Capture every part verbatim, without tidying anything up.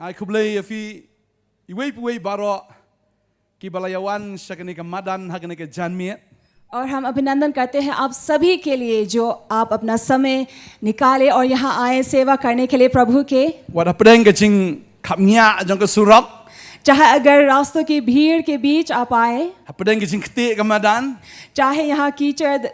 Ai khublei ïa phi iwei pa iwei baroh kiba la ïawan sha kane ka madan ha kane ka janmiet. और हम अभिनंदन करते हैं आप सभी के लिए जो आप अपना समय निकाले और यहाँ आए सेवा करने के लिए प्रभु के। Wat hapdeng ka jingkhapngiah jong ka surok, चाहे अगर रास्तों की भीड़ के बीच आप आए, hapdeng ka jingktieh ka madan, चाहे यहाँ कीचड़ अ,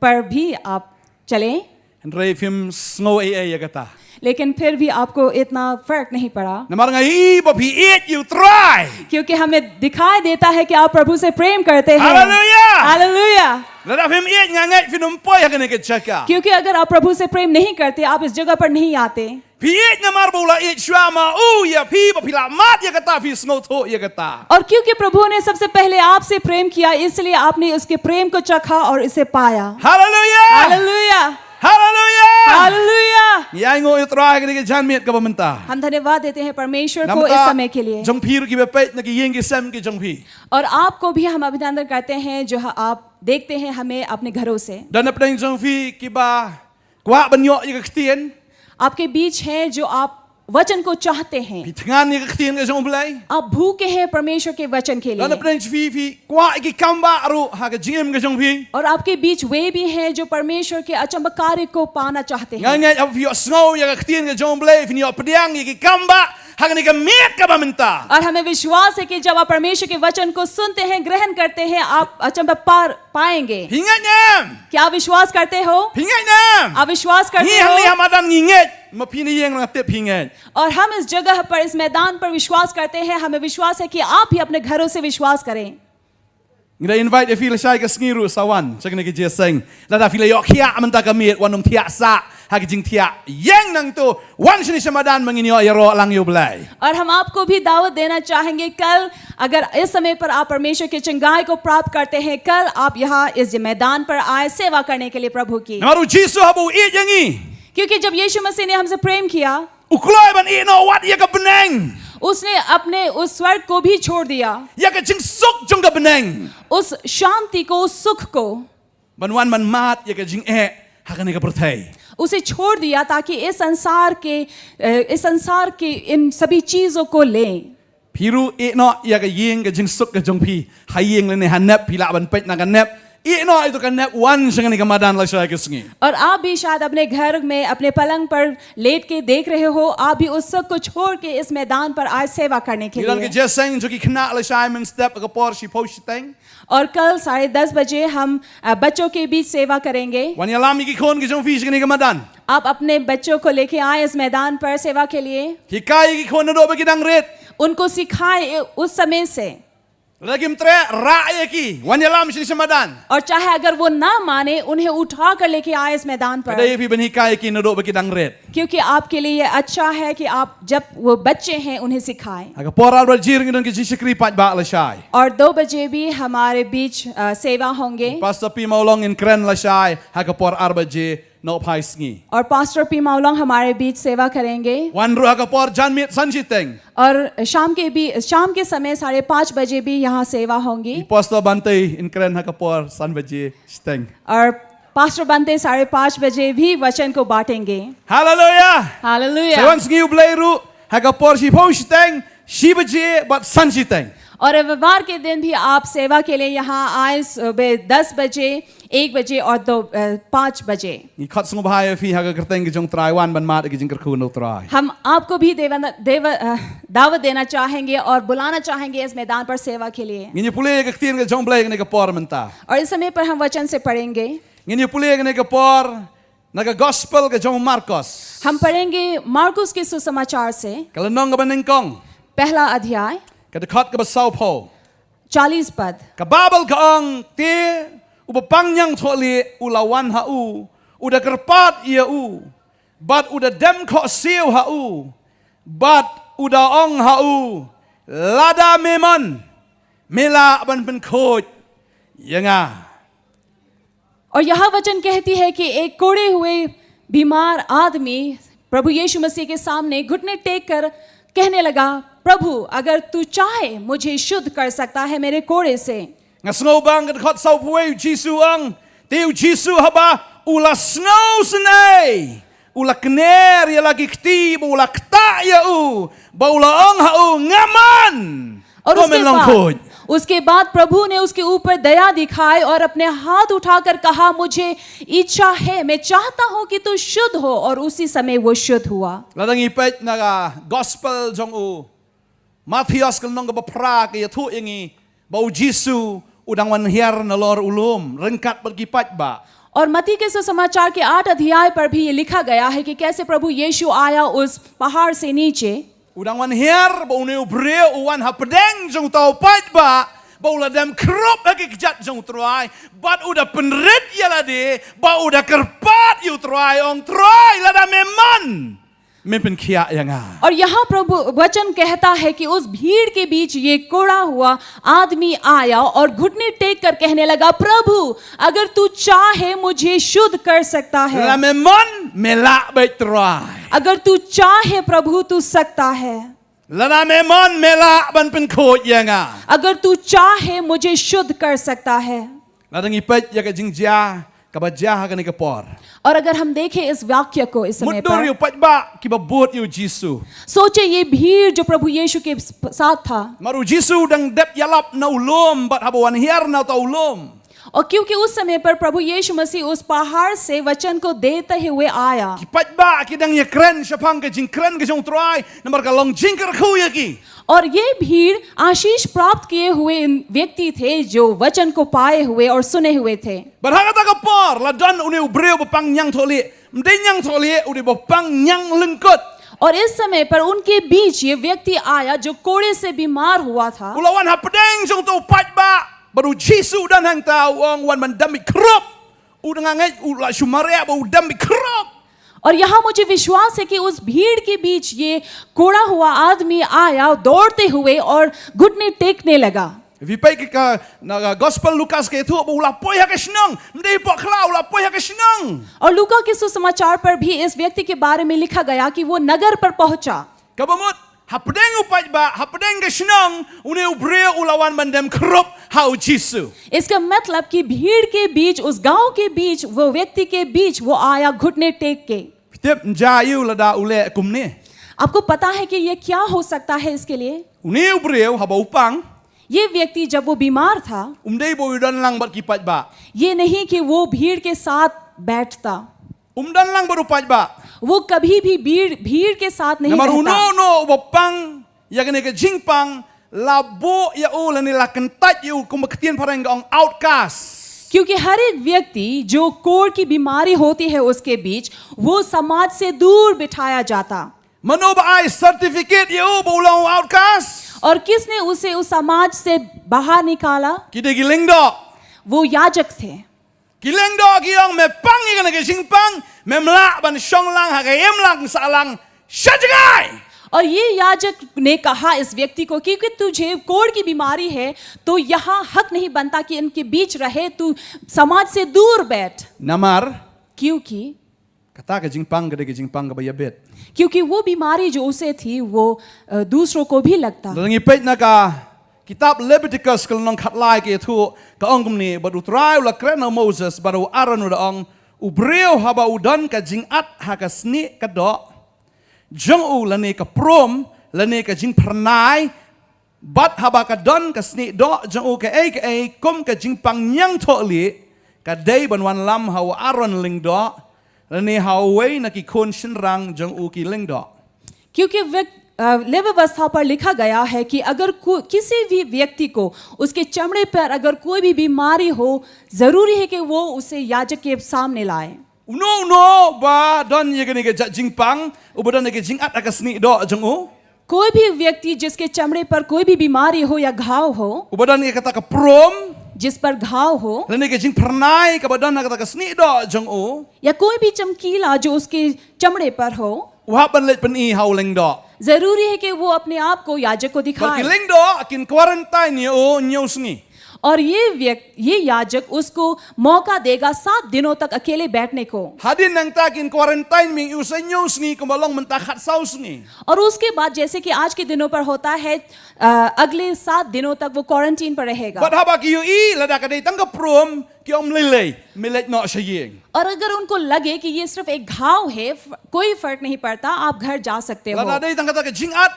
पर भी आप चलें, hynrei phim sngew ei ei ïa kata. लेकिन फिर भी आपको इतना फर्क नहीं पड़ा। Namar nga ïohi ba phi ïeit ïa U Trai. क्योंकि हमें दिखाई देता है कि आप प्रभु से प्रेम करते हैं। Hallelujah! हालेलुया! Lada phim ïeit nga ngeit phin ym poi ha kane ka jaka. क्योंकि अगर आप प्रभु से प्रेम नहीं करते, आप इस जगह पर नहीं आते। Phi ïeit namar ba u la ïeit shuwa ma u ïa phi, ba phi la mad ïa kata, phi sngewthuh ïa kata. और क्योंकि प्रभु ने सबसे पहले आपसे प्रेम किया, इसलिए आपने उसके प्रेम को चखा और इसे पाया। Hallelujah! हालेलुया! Hallelujah! हालेलुया! Ngi ainguh ïa U Trai ha kane ka janmiet kaba mynta. हम धन्यवाद देते हैं परमेश्वर को इस समय के लिए। Namar kata jong phi ruh kiba peit na ki ïing ki sem ki jong phi. और आपको भी हम अभिनंदन करते हैं जो आप देखते हैं हमें अपने घरों से। Don hapdeng jong phi kiba kwah ban ïoh ïa ka ktien. आपके बीच हैं जो आप वचन को चाहते हैं। Phi thngan ïa ka ktien ka jong U Blei. आप भूखे हैं परमेश्वर के वचन के लिए। Don hapdeng jong phi, phi kwah ïa ki kambah ruh ha ka jingim ka jong phi. और आपके बीच वे भी हैं जो परमेश्वर के अचंभकारी को पाना चाहते हैं। Nga ngeit haba phi ïohsngew ïa ka ktien ka jong U Blei, phin ïoh pdiang ïa ki kambah ha kane ka miet kaba mynta. और हमें विश्वास है कि जब आप परमेश्वर के वचन को सुनते हैं, ग्रहण करते हैं, आप अचंभा पार पाएंगे। Phi ngeit ne em? क्या विश्वास करते हो? Phi ngeit ne em? आप विश्वास करते हो? Ngi hangne ha madan ngi ngeit, ma phi na ïing nga tip phi ngeit. और हम इस जगह पर, इस मैदान पर विश्वास करते हैं, हमें विश्वास है कि आप भी अपने घरों से विश्वास करें। Ngi da invite ïa phi lashai ka sngi ruh sa wan sha kane ka jingïaseng. Lada phi la ïoh khiah mynta ka miet, wat nym thiah sah ha ka jingthiah ïeng nangto, wan shane sha madan ba ngin ïoh ïaroh lang ïa U Blei. और हम आपको भी दावत देना चाहेंगे, कल अगर इस समय पर आप परमेश्वर की चंगाई को प्राप्त करते हैं, कल आप यहाँ इस मैदान पर आए सेवा करने के लिए प्रभु की। Namar U Jisu haba u ïeit ïa ngi, क्योंकि जब यीशु मसीह ने हमसे प्रेम किया, u kloi ban ïeh noh wat ïa ka bneng, उसने अपने उस स्वर्ग को भी छोड़ दिया, ïa ka jingsuk jong ka bneng, उस शांति को, उस सुख को, ban wan ban mad ïa ka jingeh ha kane ka pyrthei. उसे छोड़ दिया ताकि इस संसार के, अ, इस संसार के इन सभी चीजों को लें। Phi ruh ïeh noh ïa ka ïing ka jingsuk ka jong phi, ha ïing lane ha nep, phi lah ban peit na ka nep. Ïeh noh ïa ka nep, wan sha kane ka madan lashai ka sngi. और आप भी शायद अपने घर में अपने पलंग पर लेट के देख रहे हो, आप भी उस सब को छोड़ के इस मैदान पर आए सेवा करने के लिए। Ngi don ka jingïaseng jong ki khynnah lashai mynstep ha ka por shiphew shiteng. और कल साढ़े दस बजे हम, अ, बच्चों के बीच सेवा करेंगे। Wan ïalam ïa ki khun ki jong phi sha kane ka madan. आप अपने बच्चों को लेके आए इस मैदान पर सेवा के लिए। Hikai ïa ki khun naduh ba ki dang rit. उनको सिखाए उस समय से। Lada kim treh, rah ïa ki, wan ïalam shane sha madan. और चाहे अगर वो ना माने, उन्हें उठा कर लेके आए इस मैदान पर। Ka dei ïa phi ban hikai ïa ki naduh ba ki dang rit. क्योंकि आपके लिए ये अच्छा है कि आप जब वो बच्चे हैं, उन्हें सिखाएं। Ha ka por ar baje ruh ngi don ka jingshakri paidbah lashai. और दो बजे भी हमारे बीच, अ, सेवा होंगे। Pastor P Mawlong yn kren lashai ha ka por ar baje nohphai sngi. और पास्टर पी मावलोंग हमारे बीच सेवा करेंगे। Wan ruh ha ka por janmiet san shiteng. और शाम के भी, शाम के समय साढ़े पाँच बजे भी यहाँ सेवा होंगी। Pastor Bante yn kren ha ka por san baje shiteng. और पास्टर बनते साढ़े पाँच बजे भी वचन को बांटेंगे। Hallelujah. हालेलुया। Sa wan sngi U Blei ruh ha ka por shiphew shiteng, shi baje bad san shiteng. और रविवार के दिन भी आप सेवा के लिए यहाँ आए सुबह दस बजे, एक बजे और दो, अ, पाँच बजे। Ngi khot sngewbha ïa phi ha ka kyrteng ka jong U Trai, wan ban mad ïa ka jingkyrkhu na U Trai. हम आपको भी देवन-, देव-, अ, दावत देना चाहेंगे और बुलाना चाहेंगे इस मैदान पर सेवा के लिए। Ngin ïa pule ïa ka ktien ka jong U Blei kane ka por mynta. और इस समय पर हम वचन से पढ़ेंगे। Ngin ïa pule ïa kane ka por na ka gospel ka jong u Markos. हम पढ़ेंगे मार्कुस के सुसमाचार से। Ka lynnong kaba nyngkong. पहला अध्याय। Ka dkhot kaba sawphew. चालीस पद। Ka Baibl ka ong, te u bapang ñiangthohlieh u la wan ha u, u da kyrpad ïa u, bad u da dem khohsiew ha u, bad u da ong ha u, lada me mon, me lah ban pynkhuid ïa nga. और यह वचन कहती है कि एक कोढ़े हुए बीमार आदमी प्रभु यीशु मसीह के सामने घुटने टेक कर कहने लगा, "प्रभु, अगर तू चाहे, मुझे शुद्ध कर सकता है मेरे कोढ़े से।" Nga sngew ba ka dkhot sawphew u Jisu u ong, te u Jisu haba u la sngewsynei, u la kner ïa la ki kti, ba u la ktah ïa u, ba u la ong ha u, nga mon. और To उसके men long बाद khuid. उसके बाद प्रभु ने उसके ऊपर दया दिखाई और अपने हाथ उठाकर कहा, मुझे इच्छा है, मैं चाहता हूं कि तू शुद्ध हो। और उसी समय वो शुद्ध हुआ। Lada ngi peit na ka gospel jong u Mathaios ka lynnong kaba phra ka ïathuh ïa ngi ba u Jisu u dang wan hiar nalor u lum ryngkat bad ki paidbah. और मत्ती के सुसमाचार के आठ अध्याय पर भी ये लिखा गया है कि कैसे प्रभु यीशु आया उस पहाड़ से नीचे। U dang wan hiar ba une u briew u wan hapdeng jong uta u paidbah, ba u la dem khrup ha ki kjat jong u Trai, bad u da pynrit ïa lade, ba u da kyrpad ïa u Trai, ong, Trai, lada me mon, men pynkhiah ïa nga. और यहाँ प्रभु वचन कहता है कि उस भीड़ के बीच ये कोढ़ा हुआ आदमी आया और घुटने टेक कर कहने लगा, प्रभु, अगर तू चाहे, मुझे शुद्ध कर सकता है। Lada me mon, me lah beit, Trai. अगर तू चाहे, प्रभु, तू सकता है। Lada me mon, me lah ban pynkhuid ïa nga. अगर तू चाहे, मुझे शुद्ध कर सकता है। Lada ngi peit ïa ka jingjia kaba jia ha kane ka por, और अगर हम देखें इस वाक्य को इस समय mutdur ïa u पर, paidbah kiba bud ïa u Jisu. सोचे ये भीड़ जो प्रभु यीशु के साथ था, Namar u Jisu u dang dep ïalap na u lum, bad haba wan hiar na uta u lum, और क्योंकि उस समय पर प्रभु यीशु मसीह उस पहाड़ से वचन को देते हुए आया, ki paidbah ki dang ïakren shaphang ka jingkren ka jong u Trai, namar ka long jingkyrkhu ïa ki. और ये भीड़ आशीष प्राप्त किए हुए इन व्यक्ति थे जो वचन को पाए हुए और सुने हुए थे। Bad ha kata ka por la don une u briew ba pang ñiangthohlieh, ym dei ñiangthohlieh, u dei ba pang ñianglyngkut. और इस समय पर उनके बीच ये व्यक्ति आया जो कोढ़े से बीमार हुआ था। U la wan hapdeng jong uta u paidbah, bad u Jisu u don hangta, u ong, wan ban dem beit khrup. U dang ngeit, u la shu mareh ba u dem beit khrup. और यहाँ मुझे विश्वास है कि उस भीड़ के बीच ये कोढ़ा हुआ आदमी आया दौड़ते हुए और घुटने टेकने लगा। Phi peit ka, na ka gospel Lukas ka ïathuh ba u la poi ha ka shnong, ym dei hapoh khla, u la poi ha ka shnong. और लूका के सुसमाचार पर भी इस व्यक्ति के बारे में लिखा गया कि वो नगर पर पहुंचा। Kaba mut, hapdeng u paidbah, hapdeng ka shnong, une u briew u la wan ban dem khrup ha u Jisu. इसका मतलब कि भीड़ के बीच, उस गांव के बीच, वो व्यक्ति के बीच वो आया घुटने टेक के। Tip, ym jia ïa u lada u leh kumne. आपको पता है कि ये क्या हो सकता है इसके लिए? Une u briew haba u pang, ये व्यक्ति जब वो बीमार था, ym dei ba u don lang bad ki paidbah. ये नहीं कि वो भीड़ के साथ बैठता, Um don lang bad u paidbah. वो कभी भी भीड़ भीड़ के साथ नहीं Namar रहता। uno uno uba pang ïa kane ka jingpang, la buh ïa u lane la kyntait ïa u, kum ka ktien phareng ka ong outcast. क्योंकि हर एक व्यक्ति जो कोढ़ की बीमारी होती है उसके बीच वो समाज से दूर बिठाया जाता। Mano ba ai certificate ïa u ba u long outcast? और किसने उसे उस समाज से बाहर निकाला? Ki dei ki lyngdoh. वो याजक थे। Ki lyngdoh ki ong, me pang ïa kane ka jingpang, mem lah ban shong lang ha ka imlang sahlang sha jngai. और ये याजक ने कहा इस व्यक्ति को, क्योंकि तुझे कोढ़ की बीमारी है तो यहाँ हक नहीं बनता कि इनके बीच रहे, तू समाज से दूर बैठ। Namar क्योंकि kata ka jingpang ka dei ka jingpang kaba ïabit. क्योंकि वो बीमारी जो उसे थी वो अ, दूसरों को भी लगता। Lada ngi peit na ka kitab Leviticus ka lynnong khatlai ka ïathuh, ka ong kumne, bad u Trai u la kren ha u Moses bad ha u Aaron u da ong, u briew haba u don ka jingat ha ka snieh ka doh jong u lane ka prum lane ka jingphyrnai, bad haba ka don ka snieh doh jong u kaei kaei kum ka jingpang ñiangthohlieh, ka dei ban wanlam ha u Aaron lyngdoh lane ha uwei na ki khun shynrang jong u ki lyngdoh. क्योंकि व्यक- अ, लेव्य व्यवस्था पर लिखा गया है कि अगर को, किसी भी व्यक्ति को उसके चमड़े पर अगर कोई भी बीमारी हो, जरूरी है कि वो उसे याजक के सामने लाए। Uno uno ba don ïa kane ka jingpang, uba don ïa ka jingat ha ka snieh doh jong u, कोई भी व्यक्ति जिसके चमड़े पर कोई भी बीमारी हो या घाव हो, uba don ïa kata ka prum, जिस पर घाव हो, lane ka jingphyrnai kaba don ha kata ka snieh doh jong u, या कोई भी चमकीला जो उसके चमड़े पर हो, u hap ban leit pyni ha u lyngdoh. जरूरी है कि वो अपने आप को याजक को Bad ki दिखाए। lyngdoh kin quarantine ïa u hynñiew sngi. और ये व्यक्ति, ये याजक उसको मौका देगा सात दिनों तक अकेले बैठने को। Hadien nangta kin quarantine mynta u sa hynñiew sngi kumba long mynta khatsaw sngi. और उसके बाद, जैसे कि आज के दिनों पर होता है, अ, अगले सात दिनों तक वो क्वारंटीन पर रहेगा। Bad haba ki ïohi lada ka dei tang ka prom, ki ong, "Lei lei, me leit noh sha ïing." और अगर उनको लगे कि ये सिर्फ एक घाव है, फ-, कोई फर्क नहीं पड़ता, आप घर जा सकते हो। Lada dei tang kata ka jingat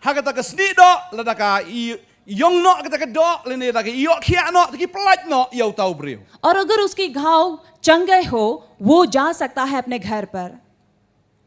ha kata ka snieh doh, lada ka i ïong noh kata ka doh, lane lada ka ïoh khiah noh, te ki pyllait noh ïa uta u briew. और अगर उसकी घाव चंगे हो, वो जा सकता है अपने घर पर।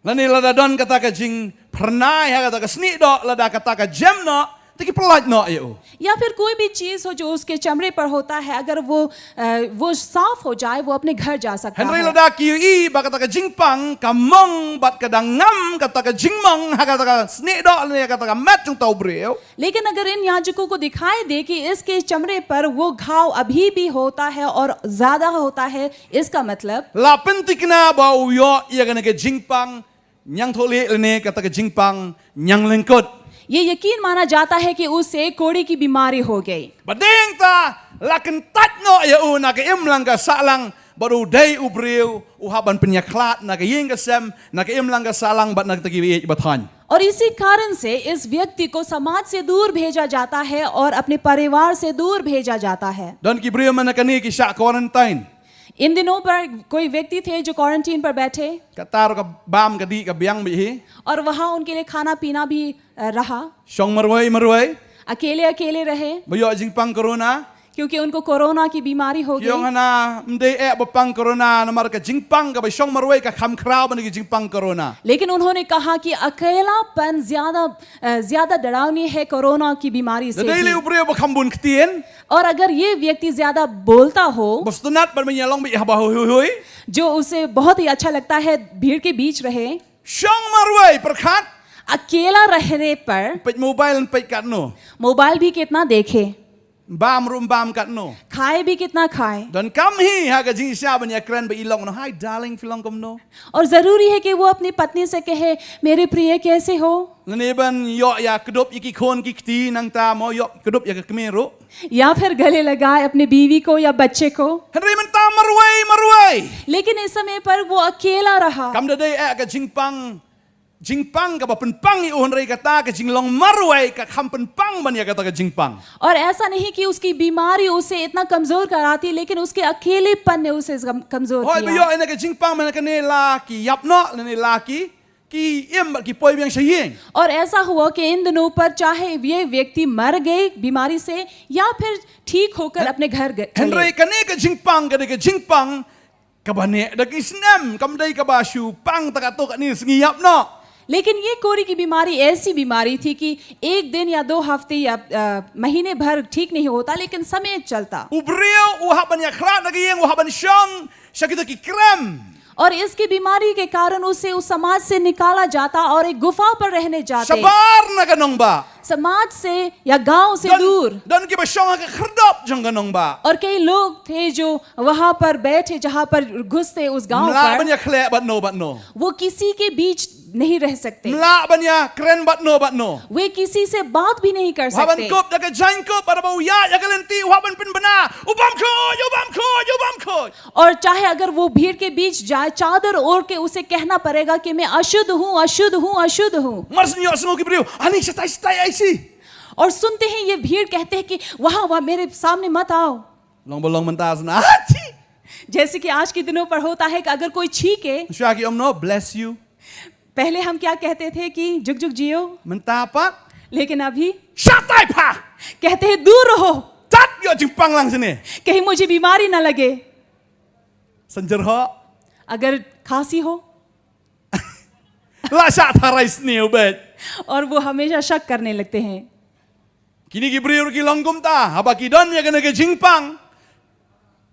Lane lada don kata ka jingphyrnai ha kata ka snieh doh, lada kata ka jem noh, te ki pyllait noh ïa u. या फिर कोई भी चीज हो जो उसके चमड़े पर होता है, अगर वो, अ, वो साफ हो जाए, वो अपने घर जा सकता है। Hynrei lada ki ïohi ba kata ka jingpang ka mong bad ka dang ngam kata ka jingmong ha kata ka snieh doh lane kata ka met jong uta u briew. लेकिन अगर इन याजकों को दिखाई दे कि इसके चमड़े पर वो घाव अभी भी होता है और ज्यादा होता है, इसका मतलब, la pynthikna ba u ïoh ïa kane ka jingpang ñiangthohlieh lane kata ka jingpang ñianglyngkut. ये यकीन माना जाता है कि उसे कोढ़ी की बीमारी हो गई। Bad dei hangta la kyntait noh ïa u na ka imlang ka sahlang, bad u dei u briew u hap ban pynïakhlad na ka ïing ka sem, na ka imlang ka sahlang bad na kata ki baieit ba thaiñ. और इसी कारण से इस व्यक्ति को समाज से दूर भेजा जाता है और अपने परिवार से दूर भेजा जाता है। Don ki briew mynta kane ki shah quarantine. इन दिनों पर कोई व्यक्ति थे जो क्वारंटीन पर बैठे। Kata ruh ka bam ka dih ka biang beit hi. और वहाँ उनके लिए खाना पीना भी, अ, रहा। Shong marwei marwei. अकेले अकेले रहे। Ba ïoh jingpang corona. क्योंकि उनको कोरोना की बीमारी हो गई। Ki ong hana, ym dei eh ba pang corona, namar ka jingpang kaba shong marwei ka kham khraw ban ki jingpang corona. लेकिन उन्होंने कहा कि अकेलापन ज्यादा, अ, ज्यादा डरावनी है कोरोना की बीमारी से भी। Lada dei lei u briew ba kham bun ktien. और अगर ये व्यक्ति ज्यादा बोलता हो, ba sngewtynnat ban ïalong beit haba huihuihui, जो उसे बहुत ही अच्छा लगता है भीड़ के बीच रहे, shong marwei pyrkhat, अकेला रहने पर, peit mobile, peit katno, मोबाइल भी कितना देखे, bam ruh bam katno, खाए भी कितना खाए। Donkam hi ha ka jingshisha ban ïakren ba i long noh, "Hi darling, phi long kumno?" और जरूरी है कि वो अपनी पत्नी से कहे, "मेरे प्रिय, कैसे हो?" Lane ban ïoh ïa kdup ïa ki khun ki kti nangta, mo ïoh kdup ïa ka kmie ruh. या फिर गले लगाए अपने बीवी को या बच्चे को। Hynrei mynta marwei marwei. लेकिन इस समय पर वो अकेला रहा। Kam da dei eh ka jingpang, jingpang kaba pynpang ïa u, hynrei kata ka jinglong marwei ka kham pynpang ban ïa kata ka jingpang. और ऐसा नहीं कि उसकी बीमारी उसे इतना कमजोर कराती, लेकिन उसके अकेलेपन ने उसे कम-, कमजोर किया। Hooid, ba ïoh ïa kane ka jingpang mynta kane la ki ïap noh, lane la ki, ki im bad ki poi biang sha ïing. और ऐसा हुआ कि इन दिनों पर चाहे ये व्यक्ति मर गए बीमारी से या फिर ठीक होकर अपने घर गए, चले। Hynrei kane ka jingpang, kane ka jingpang kaba neh da ki snem, kam dei kaba shu pang tang katto katne sngi ïap noh. लेकिन ये कोढ़ी की बीमारी ऐसी बीमारी थी कि एक दिन या दो हफ्ते या, अ, महीने भर ठीक नहीं होता, लेकिन समय चलता। U briew u hap ban ïakhlad na ka ïing, u hap ban shong sha kita ki krem. और इसकी बीमारी के कारण उसे उस समाज से निकाला जाता और एक गुफा पर रहने जाते। Shabar na ka nongbah. समाज से या गांव से दूर। Don kiba shong ha ka khyrdop jong ka nongbah. और कई लोग थे जो वहां पर बैठे, जहां पर घुसते उस गांव पर। Ym lah ban ïakhleh bad no bad no. वो किसी के बीच नहीं रह सकते। Ym lah ban ïakren bad no bad no. वे किसी से बात भी नहीं कर सकते। U hap ban kup da ka jaiñkup, bad haba u ïaid ha ka lynti u hap ban pynbna, "U bam khuid, u bam khuid, u bam khuid." और चाहे अगर वो भीड़ के बीच जाए, चादर ओढ़ के उसे कहना पड़ेगा कि मैं अशुद्ध हूँ, अशुद्ध हूँ, अशुद्ध हूँ। Mar shu ïohsngew ki briew, "Ani shatai, shatai, aisi." और सुनते ही ये भीड़ कहते हैं कि वहाँ, वहाँ मेरे सामने मत आओ। Long ba long mynta sa na, "Achi." जैसे कि आज के दिनों पर होता है कि अगर कोई छींके, shuwa ki ong noh, "Bless you." पहले हम क्या कहते थे कि जुग जुग जियो। Mynta pat, लेकिन अभी, "Shatai pha." कहते हैं, "दूर रहो।" Tat ïoh jingpang lang shane. कहीं मुझे बीमारी ना लगे। Synjyrhoh. अगर खांसी हो। La shah tharai sniew bad. और वो हमेशा शक करने लगते हैं। Kine ki briew ruh ki long kumta, haba ki don ïa kane ka jingpang.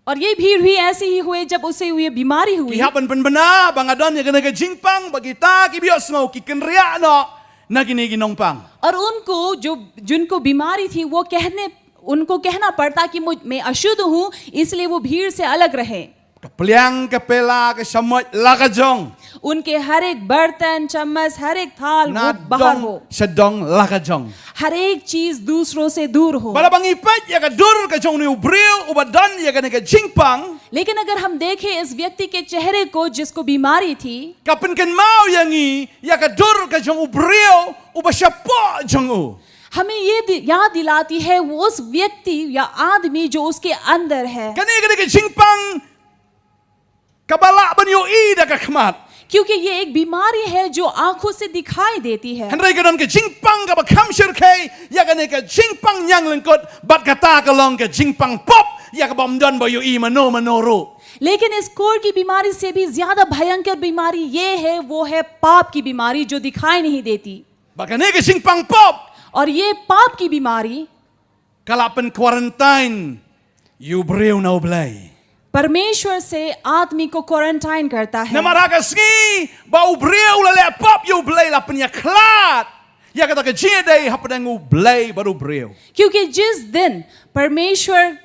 और ये भीड़ भी ऐसी ही हुए जब उसे ये बीमारी हुई। Ki hap ban pynbna ba nga don ïa kane ka jingpang, bad kita kiba ïohsngew ki kynriah noh na kine ki nongpang. और उनको जो, जिनको बीमारी थी, वो कहने, उनको कहना पड़ता कि मुझ, मैं अशुद्ध हूँ, इसलिए वो भीड़ से अलग रहे। Ka pliang, ka pela, ka shamoit la ka jong. उनके हर एक बर्तन, चम्मच, हर एक थाल, वो बाहर हो। Na dong sha dong la ka jong. हर एक चीज दूसरों से दूर हो। Bad haba ngi peit ïa ka dur ka jong une u briew uba don ïa kane ka jingpang, लेकिन अगर हम देखें इस व्यक्ति के चेहरे को, जिसको बीमारी थी, ka pynkynmaw ïa ngi ïa ka dur ka jong u briew uba shapoh jong u. हमें ये दि-, याद दिलाती है वो उस व्यक्ति या आदमी जो उसके अंदर है। Kane ka dei ka jingpang kaba lah ban ïohi da ka khmat. क्योंकि ये एक बीमारी है जो आंखों से दिखाई देती है। Hynrei ka don ka jingpang kaba kham shyrkhei ïa kane ka jingpang ñianglyngkut, bad kata ka long ka jingpang pop ïa kaba ym don ba ïohi mano mano ruh. लेकिन इस कोढ़ की बीमारी से भी ज्यादा भयंकर बीमारी ये है, वो है पाप की बीमारी जो दिखाई नहीं देती। Bad kane ka jingpang pop, और ये पाप की बीमारी, ka lah pyn-quarantine ïa u briew na U Blei. परमेश्वर से आदमी को क्वारंटाइन करता है। Namar ha ka sngi ba u briew u la leh pop ïa U Blei, la pynïakhlad ïa kata ka jingïadei hapdeng U Blei bad u briew. क्योंकि जिस दिन परमेश्वर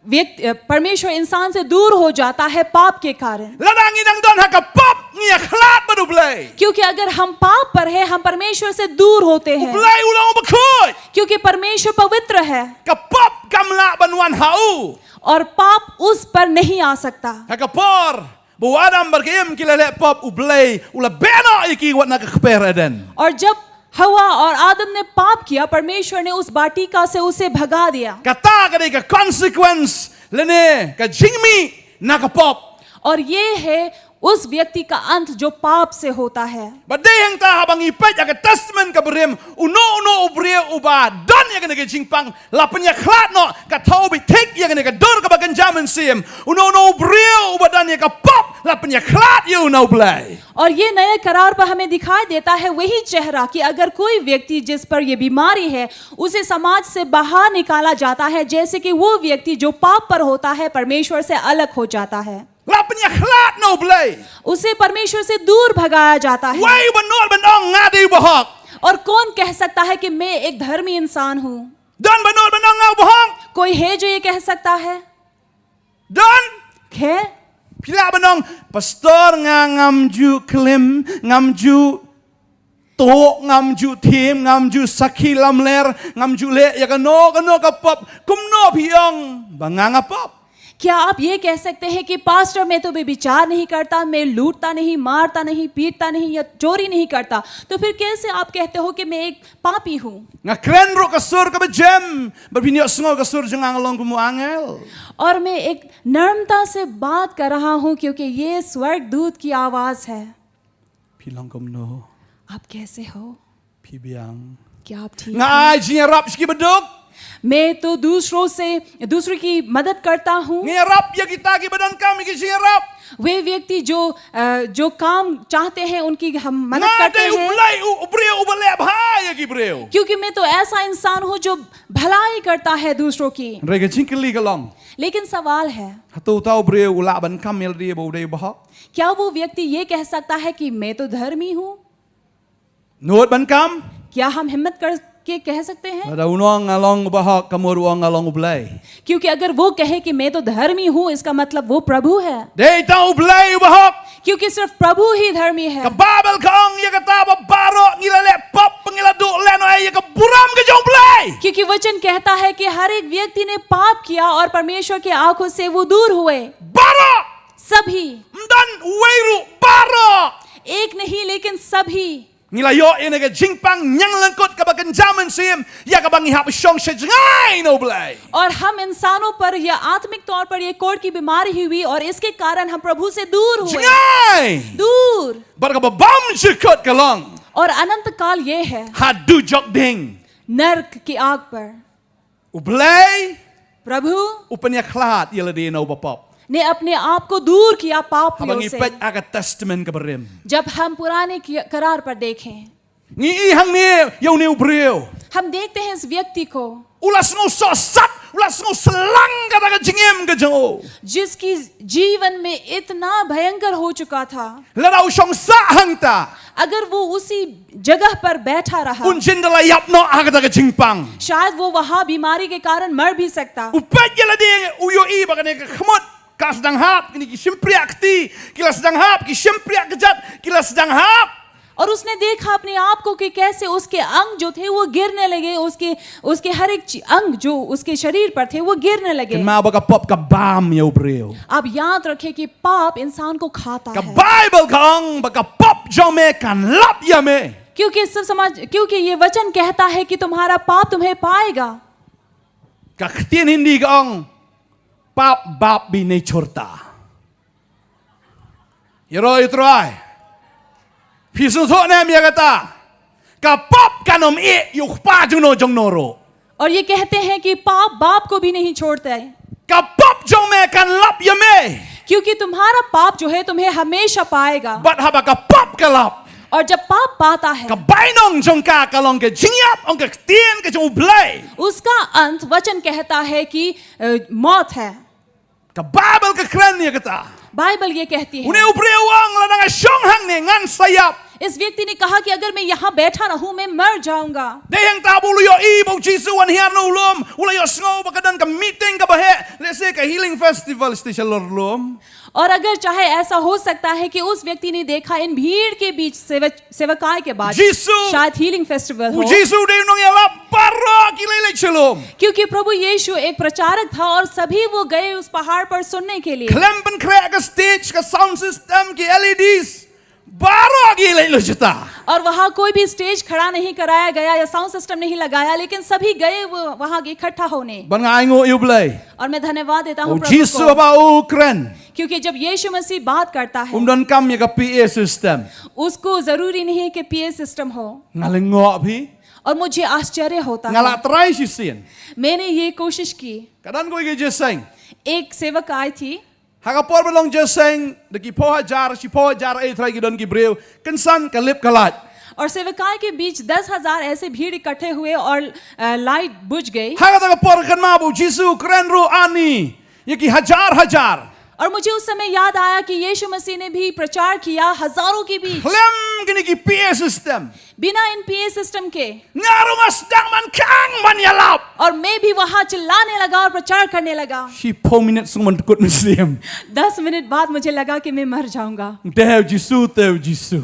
व्यक्ति, अ, परमेश्वर इंसान से दूर हो जाता है पाप के कारण। Lada ngi dang don ha ka pop, ngi ïakhlad bad U Blei. क्योंकि अगर हम पाप पर हैं, हम परमेश्वर से दूर होते हैं। U Blei u long uba khuid. क्योंकि परमेश्वर पवित्र है। Ka pop kam lah ban wan ha u. और पाप उस पर नहीं आ सकता। Ha ka por ba u Adam bad ka Im ki la leh pop, U Blei u la beh noh ïa ki wat na ka kper Eden. और जब हवा और आदम ने पाप किया, परमेश्वर ने उस बाटिका से उसे भगा दिया। Kata ka dei ka consequence lane ka jingmih na ka pop. और ये है उस व्यक्ति का अंत जो पाप से होता है। Bad dei hangta haba ngi peit ha ka Testament kaba rim, uno uno u briew uba don ïa kane ka jingpang la pynïakhlad noh, ka thaw bit thik ïa kane ka dur kaba kynja mynsiem. Uno uno u briew uba don ïa ka pop la pynïakhlad ïa u na U Blei. और ये नए करार पर हमें दिखाई देता है वही चेहरा कि अगर कोई व्यक्ति जिस पर ये बीमारी है, उसे समाज से बाहर निकाला जाता है, जैसे कि वो व्यक्ति जो पाप पर होता है, परमेश्वर से अलग हो जाता है, la pynïakhlad na U Blei, उसे परमेश्वर से दूर भगाया जाता है। Uei uba nud ban ong nga dei u bahok? और कौन कह सकता है कि मैं एक धर्मी इंसान हूँ? Don ba nud ban ong nga u bahok? कोई है जो ये कह सकता है? Don? है? Phi lah ban ong, Pastor, nga ngam ju klim, ngam ju tuk, ngam ju thim, ngam ju sakhi lamler, ngam ju leh ïa kano kano ka pop. Kumno phi ong ba nga nga pop? क्या आप ये कह सकते हैं कि पास्टर, मैं तो व्यभिचार नहीं करता, मैं लूटता नहीं, मारता नहीं, पीटता नहीं या चोरी नहीं करता, तो फिर कैसे आप कहते हो कि मैं एक पापी हूँ? Nga kren ruh ka sur kaba jem, bad phin ïohsngew ka sur jong nga, nga long kum u angel. और मैं एक नम्रता से बात कर रहा हूँ, क्योंकि ये स्वर्गदूत की आवाज़ है। Phi long kumno? आप कैसे हो? Phi biang? क्या आप ठीक हैं? Nga ai jingïarap sha ki baduk. मैं तो दूसरों से, दूसरों की मदद करता हूँ। Nga ïarap ïa kita kiba donkam ïa ki jingïarap. वे व्यक्ति जो, अ, जो काम चाहते हैं, उनकी हम मदद करते हैं। Nga dei u Blei, u, u briew uba leh bha ïa ki briew. क्योंकि मैं तो ऐसा इंसान हूँ जो भलाई करता है दूसरों की। Hynrei ka jingkylli ka long, लेकिन सवाल है, hato uta u briew u lah ban kam ïa lade ba u dei u bahok? क्या वो व्यक्ति ये कह सकता है कि मैं तो धर्मी हूँ? Nud ban kam? क्या हम हिम्मत करके कह सकते हैं? Lada un ong nga long u bahok, ka mut u ong nga long U Blei. क्योंकि अगर वो कहे कि मैं तो धर्मी हूँ, इसका मतलब वो प्रभु है। Dei tang U Blei u bahok. क्योंकि सिर्फ प्रभु ही धर्मी है। Ka Baibl ka ong ïa kata ba baroh ngi la leh pop, ngi la duh lehnohei ïa ka burom ka jong U Blei. क्योंकि वचन कहता है कि हर एक व्यक्ति ने पाप किया और परमेश्वर की आंखों से वो दूर हुए। Baroh. सभी। Ym don uwei ruh, baroh. एक नहीं, लेकिन सभी। Ngi la ïoh ïa kane ka jingpang ñianglyngkut kaba kynja mynsiem, ïa kaba ngi hap shong sha jngai na U Blei. और हम इंसानों पर यह आत्मिक तौर पर ये कोढ़ की बीमारी हुई और इसके कारण हम प्रभु से दूर हुए। Jngai. दूर। Bad kaba bymjukut ka long, और अनंत काल ये है, ha dujok ding, नरक की आग पर। U Blei, प्रभु, u pynïakhlad ïa lade na u bapop. ने अपने आप को दूर किया पापियों से। Haba ngi peit ha ka Testament kaba rim, जब हम पुराने की-, करार पर देखें, ngi i hangne ïa une u briew. हम देखते हैं इस व्यक्ति को, u la sngew sohsat, u la sngew slang kata ka jingim ka jong u, जिसकी जीवन में इतना भयंकर हो चुका था। Lada u shong sah hangta, अगर वो उसी जगह पर बैठा रहा, un jin da la ïap noh ha kata ka jingpang. शायद वो वहाँ बीमारी के कारण मर भी सकता। U peit ïa lade, u ïohi ba kane ka khmut ka sdang hap, kine ki shympriah kti ki la sdang hap, ki shympriah kjat ki la sdang hap. और उसने देखा अपने आप को कि कैसे उसके अंग जो थे वो गिरने लगे, उसके उसके हर एक ची- अंग जो उसके शरीर पर थे वो गिरने लगे। Kynmaw ba ka pop ka bam ïa u briew. आप याद रखें कि पाप इंसान को खाता Ka है, Baibl ka ong ba ka pop jong me kan lap ïa me. क्योंकि सब समाज क्योंकि ये वचन कहता है कि तुम्हारा पाप तुम्हें पाएगा। Ka ktien Hindi ka ong pap bap bhi nahi chhodta. Ïaroh ïa u Trai. Phi sngewthuh ne em ïa kata? Ka pop kan ym ïeh ïa u kpa jong no jong no ruh. और ये कहते हैं कि पाप बाप को भी नहीं छोड़ता है, Ka pop jong me kan lap ïa me. क्योंकि तुम्हारा पाप जो है तुम्हें हमेशा पाएगा। Bad haba ka pop ka lap, और जब पाप पाता है, ka bainong jong ka ka long ka jingïap, ong ka ktien ka jong U Blei. उसका अंत वचन कहता है कि अ, मौत है। Ka Baibl ka kren ïa kata. बाइबल ये कहती Une है, u briew u ong, lada nga shong hangne ngan sa ïap. इस व्यक्ति ने कहा कि अगर मैं यहाँ बैठा रहूं, मैं मर जाऊंगा। Dei hangta ba u la ïohi ba u Jisu u wan hiar na u lum, u la ïohsngew ba ka don ka meeting kaba heh, lehse ka healing festival sha station lor lum. और अगर चाहे ऐसा हो सकता है कि उस व्यक्ति ने देखा इन भीड़ के बीच सेवक सेवकाई के बाद यीशु। शायद हीलिंग फेस्टिवल U हो। Jisu u dei u nongïalap, baroh ki leit leit sha lum. क्योंकि प्रभु यीशु एक प्रचारक था और सभी वो गए उस पहाड़ पर सुनने के लिए। Khlem pynkhreh ka stage, ka sound system, ki L E Ds, baroh ki leit leit shata. और वहाँ कोई भी स्टेज खड़ा नहीं कराया गया या साउंड सिस्टम नहीं लगाया, लेकिन सभी गए वो वहाँ इकट्ठा होने। Bad nga ainguh ïa U Blei. और मैं धन्यवाद देता हूँ U प्रभु Jisu को, ba u kren, क्योंकि जब यीशु मसीह बात करता है, um donkam ïa ka P A system. उसको जरूरी नहीं है कि पीए सिस्टम हो। Nga lyngngoh phi. और मुझे आश्चर्य होता Nga la है, try shisien. मैंने ये कोशिश की। Ka don kawei ka jingïaseng. एक सेवकाई थी, Ha ka por ba long jingïaseng, da ki phew hajar, shiphew hajar, eh, trai ki don ki briew, kynsan ka lip ka lait. और सेवकाई के बीच दस हजार ऐसे भीड़ इकट्ठे हुए और अ, लाइट बुझ गई। Ha kata ka por kynmaw ba u Jisu u kren ruh ani ïa ki hajar hajar. और मुझे उस समय याद आया कि यीशु मसीह ने भी प्रचार किया हजारों के बीच, Khlem kine ki P A system. बिना इन पीए सिस्टम के। Nga ruh nga sdang ban khang ban ïalap. और मैं भी वहां चिल्लाने लगा और प्रचार करने लगा। Shiphew minit sngew ban kut mynsiem. दस मिनट बाद मुझे लगा कि मैं मर जाऊंगा। Te u Jisu, te u Jisu.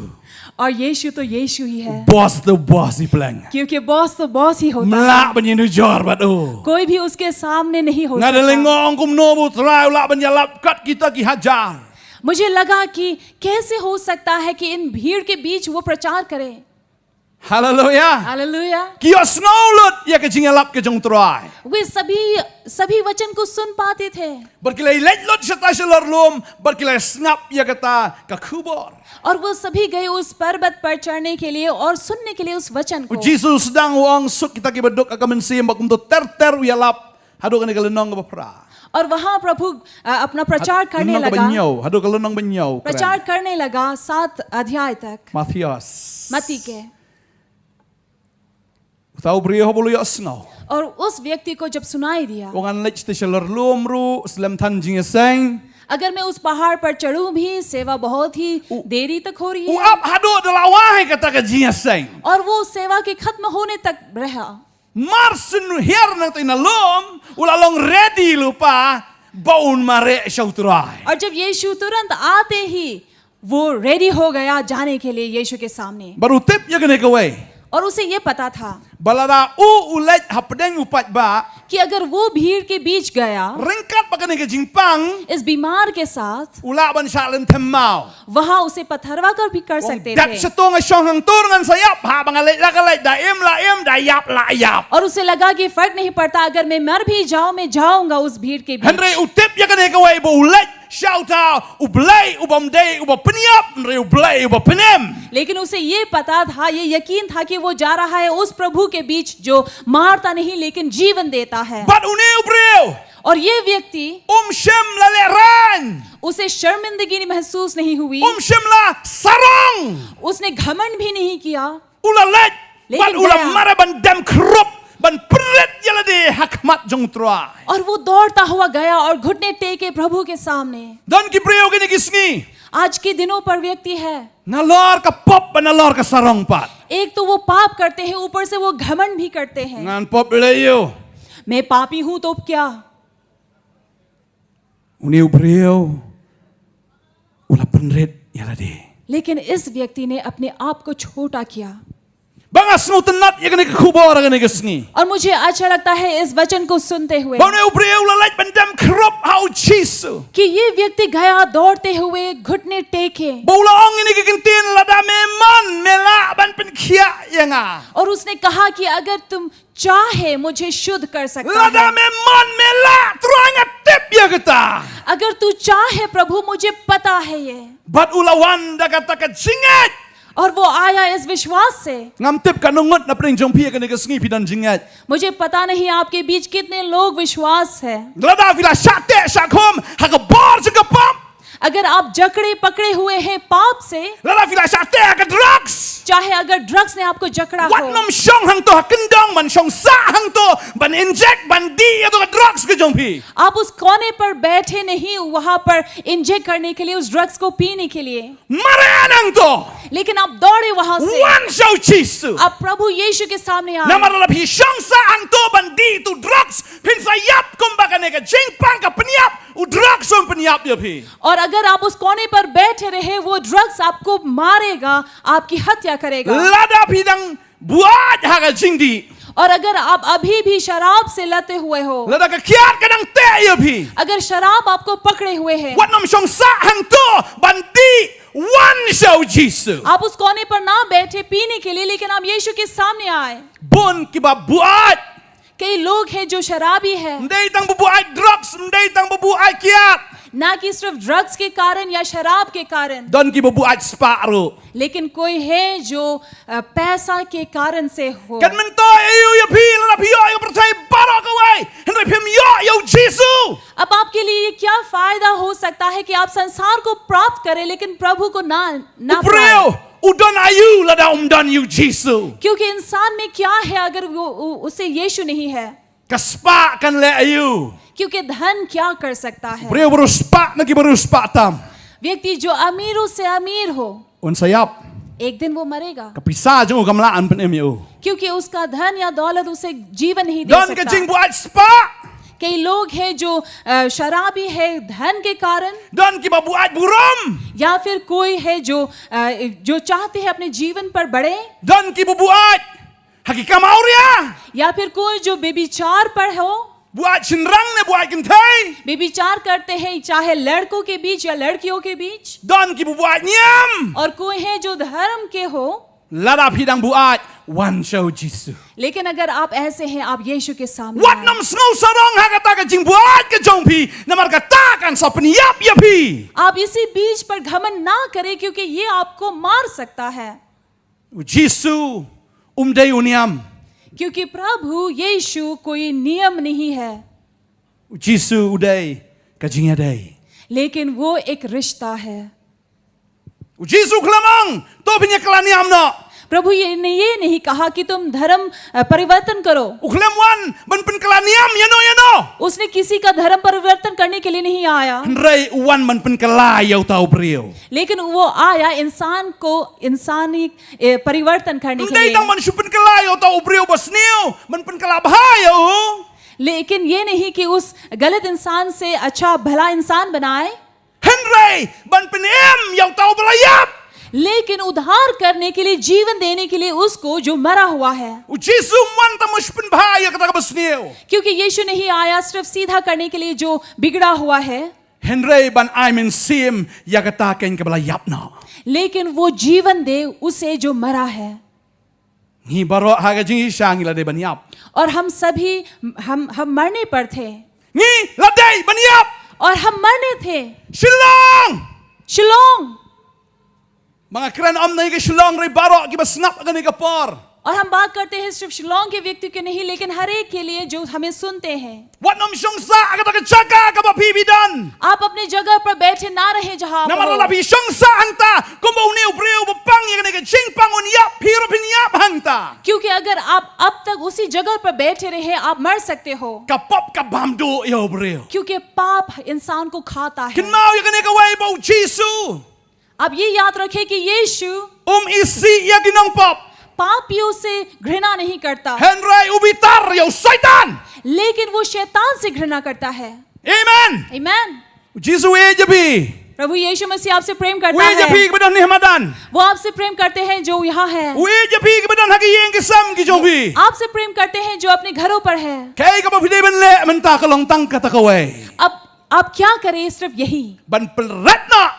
और यीशु तो यीशु ही है, Boss, te boss i pleng. क्योंकि बॉस तो बॉस ही होता Ym है, lah ban ïanujor bad u. कोई भी उसके सामने नहीं हो Nga da सकता। lyngngoh kumno ba u Trai u lah ban ïalap kat kita ki hajar. मुझे लगा कि कैसे हो सकता है कि इन भीड़ के बीच वो प्रचार करे। Haleluia. हालेलुया। Ki ïohsngew lut ïa ka jingïalap ka jong u Trai. वे सभी सभी वचन को सुन पाते थे। Bad ki la leit lut shata sha lor lum, bad ki la sngap ïa kata ka khubor. और वो सभी गए उस पर्वत पर चढ़ने के लिए और सुनने के लिए उस वचन U को। Jisu u sdang u ong, suk kita kiba duk ha ka mynsiem, ba kumto ter ter u ïalap haduh kane ka lynnong kaba phra. और वहां प्रभु अ, अपना प्रचार करने Lynnong kaba लगा, hynñiew, haduh ka lynnong ba hynñiew. प्रचार करने लगा सात अध्याय तक, Mathaios. मत्ती के। Uta u briew haba u la ïohsngew, और उस व्यक्ति को जब सुनाई दिया, u ong, ngan leit shata sha lor lum ruh, slem than jingïaseng. अगर मैं उस पहाड़ पर चढ़ूं भी, सेवा बहुत ही देरी तक हो रही U है। ap haduh da la wai kata ka jingïaseng. और वो सेवा के खत्म होने तक रहा। Mar shu hiar nangta na lum, u la long ready lypa ba un mareh sha u Trai. और जब यीशु तुरंत आते ही वो रेडी हो गया जाने के लिए यीशु के सामने। Bad u tip ïa kane kawei, और उसे ये पता था ba lada u u leit hapdeng u paidbah, कि अगर वो भीड़ के बीच गया, ryngkat bad kane ka jingpang, इस बीमार के साथ, u lah ban shah lynthem maw. वहां उसे पथरवाह कर भी कर सकते Dep थे। shato nga shong hangto ngan sa ïap, haba nga leit la ka leit, da im la im, da ïap la ïap. और उसे लगा कि फर्क नहीं पड़ता, अगर मैं मर भी जाऊं, मैं जाऊंगा उस भीड़ के बीच। Hynrei u tip ïa kane kawei, ba u leit sha uta U Blei uba ym dei uba pynïap, hynrei U Blei uba pynim. लेकिन उसे ये पता था, ये यकीन था कि वो जा रहा है उस प्रभु के बीच जो मारता नहीं लेकिन जीवन देता है। Bad une u briew, और ये व्यक्ति, um shym la lehraiñ, उसे शर्मिंदगी महसूस नहीं हुई, um shym la sarong, उसने घमंड भी नहीं किया। u la leit, Lekin bad u la gaya. mareh ban dem khrup, ban pynrit ïa lade ha khmat jong u Trai. और वो दौड़ता हुआ गया और घुटने टेके प्रभु के सामने। Don ki briew kine ki sngi, आज के दिनों पर व्यक्ति है, nalor ka pop bad nalor ka sarong pat. एक तो वो पाप करते हैं, ऊपर से वो घमंड भी करते हैं। Ngan pop lei ïoh. मैं पापी हूं तो क्या? Une u briew u la pynrit ïa lade. लेकिन इस व्यक्ति ने अपने आप को छोटा किया। Ba nga sngewtynnat ïa kane ka khubor ha kane ka sngi. और मुझे अच्छा लगता है इस वचन को सुनते हुए Ba une u briew u la leit ban dem khrup ha u Jisu. कि ये व्यक्ति गया दौड़ते हुए घुटने टेके Ba u la ong ïa kane ka kyntien, lada me mon me lah ban pynkhiah ïa nga. और उसने कहा कि अगर तुम चाहे मुझे शुद्ध कर सकता Lada है, me mon me lah, Trai nga tip ïa kata. अगर तू चाहे प्रभु, मुझे पता है ये। Bad u la wan da kata ka jingngeit. और वो आया इस विश्वास से। Ngam tip katno ngut na pdeng jong phi ha kane ka sngi phi don jingngeit. मुझे पता नहीं आपके बीच कितने लोग विश्वास है। Lada phi la shah teh shah khum ha ka bor jong ka pap. अगर आप जकड़े पकड़े हुए हैं पाप से, Lada phi la shah teh ha ka drugs. चाहे अगर ड्रग्स ने आपको जकड़ा Wat हो, nym shong hangto ha kyndong ban shong sah hangto ban inject ban dih ïa to ka drugs ka jong phi. आप उस कोने पर बैठे नहीं वहां पर इंजेक्ट करने के लिए, उस ड्रग्स को पीने के लिए। Mareh hangto. लेकिन आप दौड़े वहां से, Wan sha u Jisu. आप प्रभु यीशु के सामने आए। Namar lada phi shong sah hangto ban dih ïa to drugs, phin sa ïap kumba kane ka jingpang ka pynïap, u drugs un pynïap ïa phi. और अगर आप उस कोने पर बैठे रहे, वो ड्रग्स आपको मारेगा, आपकी हत्या करेगा। Lada phi dang buaid ha ka jingdih. और अगर आप अभी भी शराब से लते हुए हो, Lada ka kiad ka dang teh ïa phi. अगर शराब आपको पकड़े हुए है, Wat nym shong sah hangto ban dih, wan sha u Jisu. आप उस कोने पर ना बैठे पीने के लिए, लेकिन आप यीशु के सामने आए। Bun kiba buaid. कई लोग हैं जो शराबी है, Ym dei tang ba buaid drugs, ym dei tang ba buaid kiad. ना कि सिर्फ ड्रग्स के कारण या शराब के कारण, Don kiba buaid spah ruh. लेकिन कोई है जो अ, पैसा के कारण से हो। Kan myntoi aïu ïa phi lada phi ïoh ïa ka pyrthei baroh kawei, hynrei phim ïoh ïa u Jisu. अब आपके लिए ये क्या फायदा हो सकता है कि आप संसार को प्राप्त करें लेकिन प्रभु को ना ना U briew पाए? u don aïu lada um don ïa u Jisu. क्योंकि इंसान में क्या है अगर वो उ, उसे यीशु नहीं है? Ka spah kan leh aïu? क्योंकि धन क्या कर सकता है? Briew baroh spah na ki baroh spah tam. व्यक्ति जो अमीरों से अमीर हो, Un sa ïap. एक दिन वो मरेगा, Ka pisa jong u kam lah ban pynim ïa u. क्योंकि उसका धन या दौलत उसे जीवन नहीं दे Don ka सकता। jingbuaid spah. कई लोग हैं जो अ, शराबी है धन के कारण, Don kiba buaid burom. या फिर कोई है जो अ, जो चाहते हैं अपने जीवन पर बढ़े, Don kiba buaid ha ki kam awria. या फिर कोई जो बेभिचार पर हो, Buaid shynrang ne buaid kynthei. बेभिचार करते हैं चाहे लड़कों के बीच या लड़कियों के बीच, Don kiba buaid niam. और कोई है जो धर्म के हो, Lada phi dang buaid, wan sha u Jisu. लेकिन अगर आप ऐसे हैं, आप यीशु के सामने Wat आए। nym sngewsarong ha kata ka jingbuaid ka jong phi, namar kata kan sa pynïap ïa phi. आप इसी बीज पर घमंड ना करें, क्योंकि ये आपको मार सकता है। U Jisu um dei u niam. क्योंकि प्रभु यीशु कोई नियम नहीं है, U Jisu u dei ka jingïadei. लेकिन वो एक रिश्ता है। U Jisu khlem ong, to phin ïa kylla niam noh. प्रभु ये ने ये नहीं कहा कि तुम धर्म अ, परिवर्तन करो। U khlem wan ban pynkylla niam ïano ïano. उसने किसी का धर्म परिवर्तन करने के लिए नहीं आया, Hynrei u wan ban pynkylla ïa uta u briew. लेकिन वो आया इंसान को इंसानी ए, परिवर्तन करने Ym के dei लिए। tang ban shu pynkylla ïa uta u briew basniew, ban pynkylla bha ïa u. लेकिन ये नहीं कि उस गलत इंसान से अच्छा भला इंसान बनाए, Hynrei ban pynim ïa uta uba la ïap. लेकिन उद्धार करने के लिए, जीवन देने के लिए उसको जो मरा हुआ है। U Jisu um wan tang ban shu pynbha ïa kata kaba sniew. क्योंकि यीशु नहीं आया सिर्फ सीधा करने के लिए जो बिगड़ा हुआ है, Hynrei ban ai mynsiem ïa kata keiñ kaba la ïap noh. लेकिन वो जीवन दे उसे जो मरा है। Ngi baroh ha ka jingshisha ngi la dei ban ïap. और हम सभी, हम हम मरने पर थे, Ngi la dei ban ïap. और हम मरने थे। Shillong. शिलोंग। Ba nga kren ym na ka Shillong, hynrei baroh kiba sngap ha kane ka por. और हम बात करते हैं सिर्फ शिलोंग के व्यक्ति के नहीं, लेकिन हर एक के लिए जो हमें सुनते हैं। Wat nym shong sah ha kata ka jaka kaba phi phi don. आप अपनी जगह पर बैठे ना रहें जहाँ आप Namar हो। lada phi shong sah hangta, kumba une u briew ba pang ïa kane ka jingpang un ïap, phi ruh phin ïap hangta. क्योंकि अगर आप अब तक उसी जगह पर बैठे रहे, आप मर सकते हो, Ka pop ka bam duh ïa u briew. क्योंकि पाप इंसान को खाता है। Kynmaw ïa kane kawei ba u Jisu. आप ये याद रखें कि यीशु Um isih ïa ki nongpop. पापियों से घृणा नहीं करता, Hynrei u bitar ïa u Soitan. लेकिन वो शैतान से घृणा करता है। Amen. आमेन। U Jisu u ïeit ïa phi. प्रभु यीशु मसीह आपसे प्रेम करता है। Uei ïa phi kiba don ha madan? वो आपसे प्रेम करते हैं जो यहाँ है। Uei ïa phi kiba don ha ki ïing ki sem ki jong phi? आपसे प्रेम करते हैं जो अपने घरों पर है। Kaei kaba phi dei ban leh mynta ka long tang kata kawei. अब आप क्या करें, सिर्फ यही। Ban pynbret noh.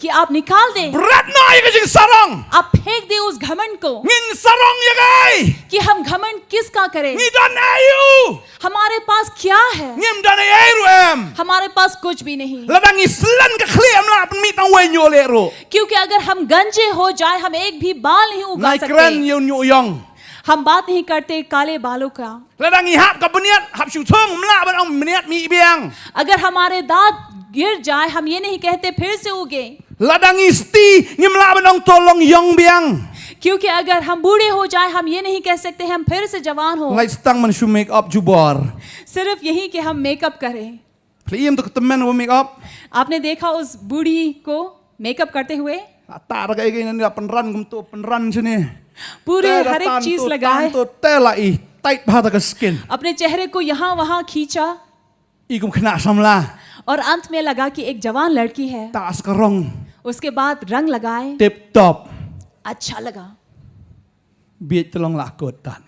कि आप निकाल दें। Bret noh ïa ka jingsarong. आप फेंक दें उस घमंड को। Ngin sarong ïa kaei? कि हम घमंड किसका करें? Ngi don aïu? हमारे पास क्या है? Ngim don aïu ruh em. हमारे पास कुछ भी नहीं। Lada ngi slem ka khlieh ym lah pynmih tang uwei ñiuh leh ruh. क्योंकि अगर हम गंजे हो जाए, हम एक भी बाल नहीं उगा सकते। Ngi kren ïa u ñiuh ïong. हम बात नहीं करते काले बालों का। Lada ngi hap ka bniat hap shu thung, ym lah ban ong bniat mih biang. अगर हमारे दांत गिर जाए, हम ये नहीं कहते फिर से उगे। Lada ngi sti, ngim lah ban ong to long ïong biang. क्योंकि अगर हम बूढ़े हो जाए, हम ये नहीं कह सकते हम फिर से जवान हो। Ngi la ïohi tang ban shu make up jubor. सिर्फ यही कि हम मेकअप करें। Phi la ïohi ïa uto u tymmen ba make up? आपने देखा उस बूढ़ी को मेकअप करते हुए? Ata da kaei kaei ne la pynran kumto pynran shane. पूरे हर एक चीज लगाए। Te la i tight bha da ka skin. अपने चेहरे को यहाँ वहाँ खींचा। I kum khynnah samla. और अंत में लगा कि एक जवान लड़की है। Tah sa ka rong. उसके बाद रंग लगाए। Tip top. अच्छा लगा। Bieit te long la kut tan.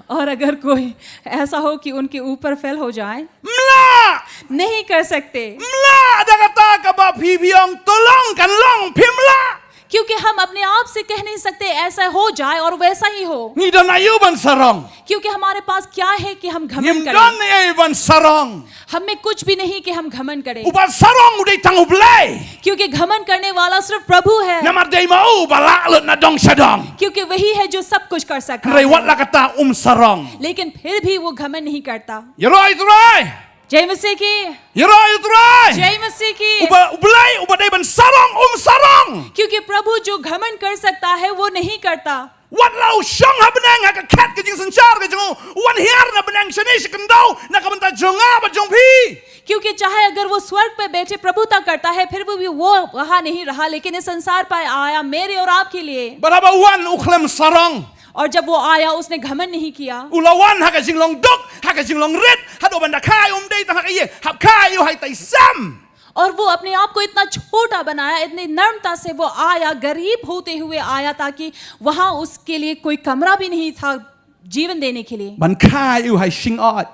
और अगर कोई ऐसा हो कि उनके ऊपर फेल हो जाए, ym lah! नहीं कर सकते। Ym lah da kata kaba phi biang to long kan long, phim lah. क्योंकि हम अपने आप से कह नहीं सकते ऐसा हो जाए और वैसा ही हो। Ngi don aïu ban sarong? क्योंकि हमारे पास क्या है कि हम घमंड करें? Ngim don aïu ban sarong. हम में कुछ भी नहीं कि हम घमंड करें। Uba sarong u dei tang U Blei. क्योंकि घमंड करने वाला सिर्फ प्रभु है। Namar dei ma u ba lah lut na dong sha dong. क्योंकि वही है जो सब कुछ कर सकता है। Hynrei wat la kata um sarong. लेकिन फिर भी वो घमंड नहीं करता। Ïaroh ïa U Trai. जय मसीह की। Ïaroh ïa U Trai. जय मसीह की। Uba, U Blei uba dei ban sarong um sarong. क्योंकि प्रभु जो घमंड कर सकता है वो नहीं करता। Wat la u shong ha bneng ha ka khet ka jingsynshar ka jong u, u wan hiar na bneng shane sha khyndew na ka bynta jong nga bad jong phi. क्योंकि चाहे अगर वो स्वर्ग पे बैठे प्रभुता करता है, फिर भी वो वहां नहीं रहा, लेकिन इस संसार पर आया मेरे और आपके लिए। Bad haba u wan u khlem sarong. और जब वो आया, उसने घमंड नहीं किया। U la wan ha ka jinglong duk, ha ka jinglong rit, haduh ban da kha ïa u ym dei tang ha ka ïing, hap kha ïa u ha ita i sem. और वो अपने आप को इतना छोटा बनाया, इतनी नम्रता से वो आया, गरीब होते हुए आया, ताकि वहां उसके लिए कोई कमरा भी नहीं था जीवन देने के लिए, Ban kha ïa u ha i shyngod.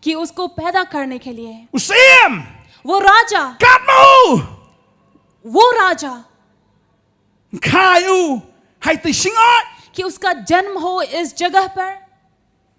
कि उसको पैदा करने के लिए। U syiem. वो राजा, Katno. वो राजा, Kha ïa u ha ita i shyngod. कि उसका जन्म हो इस जगह पर।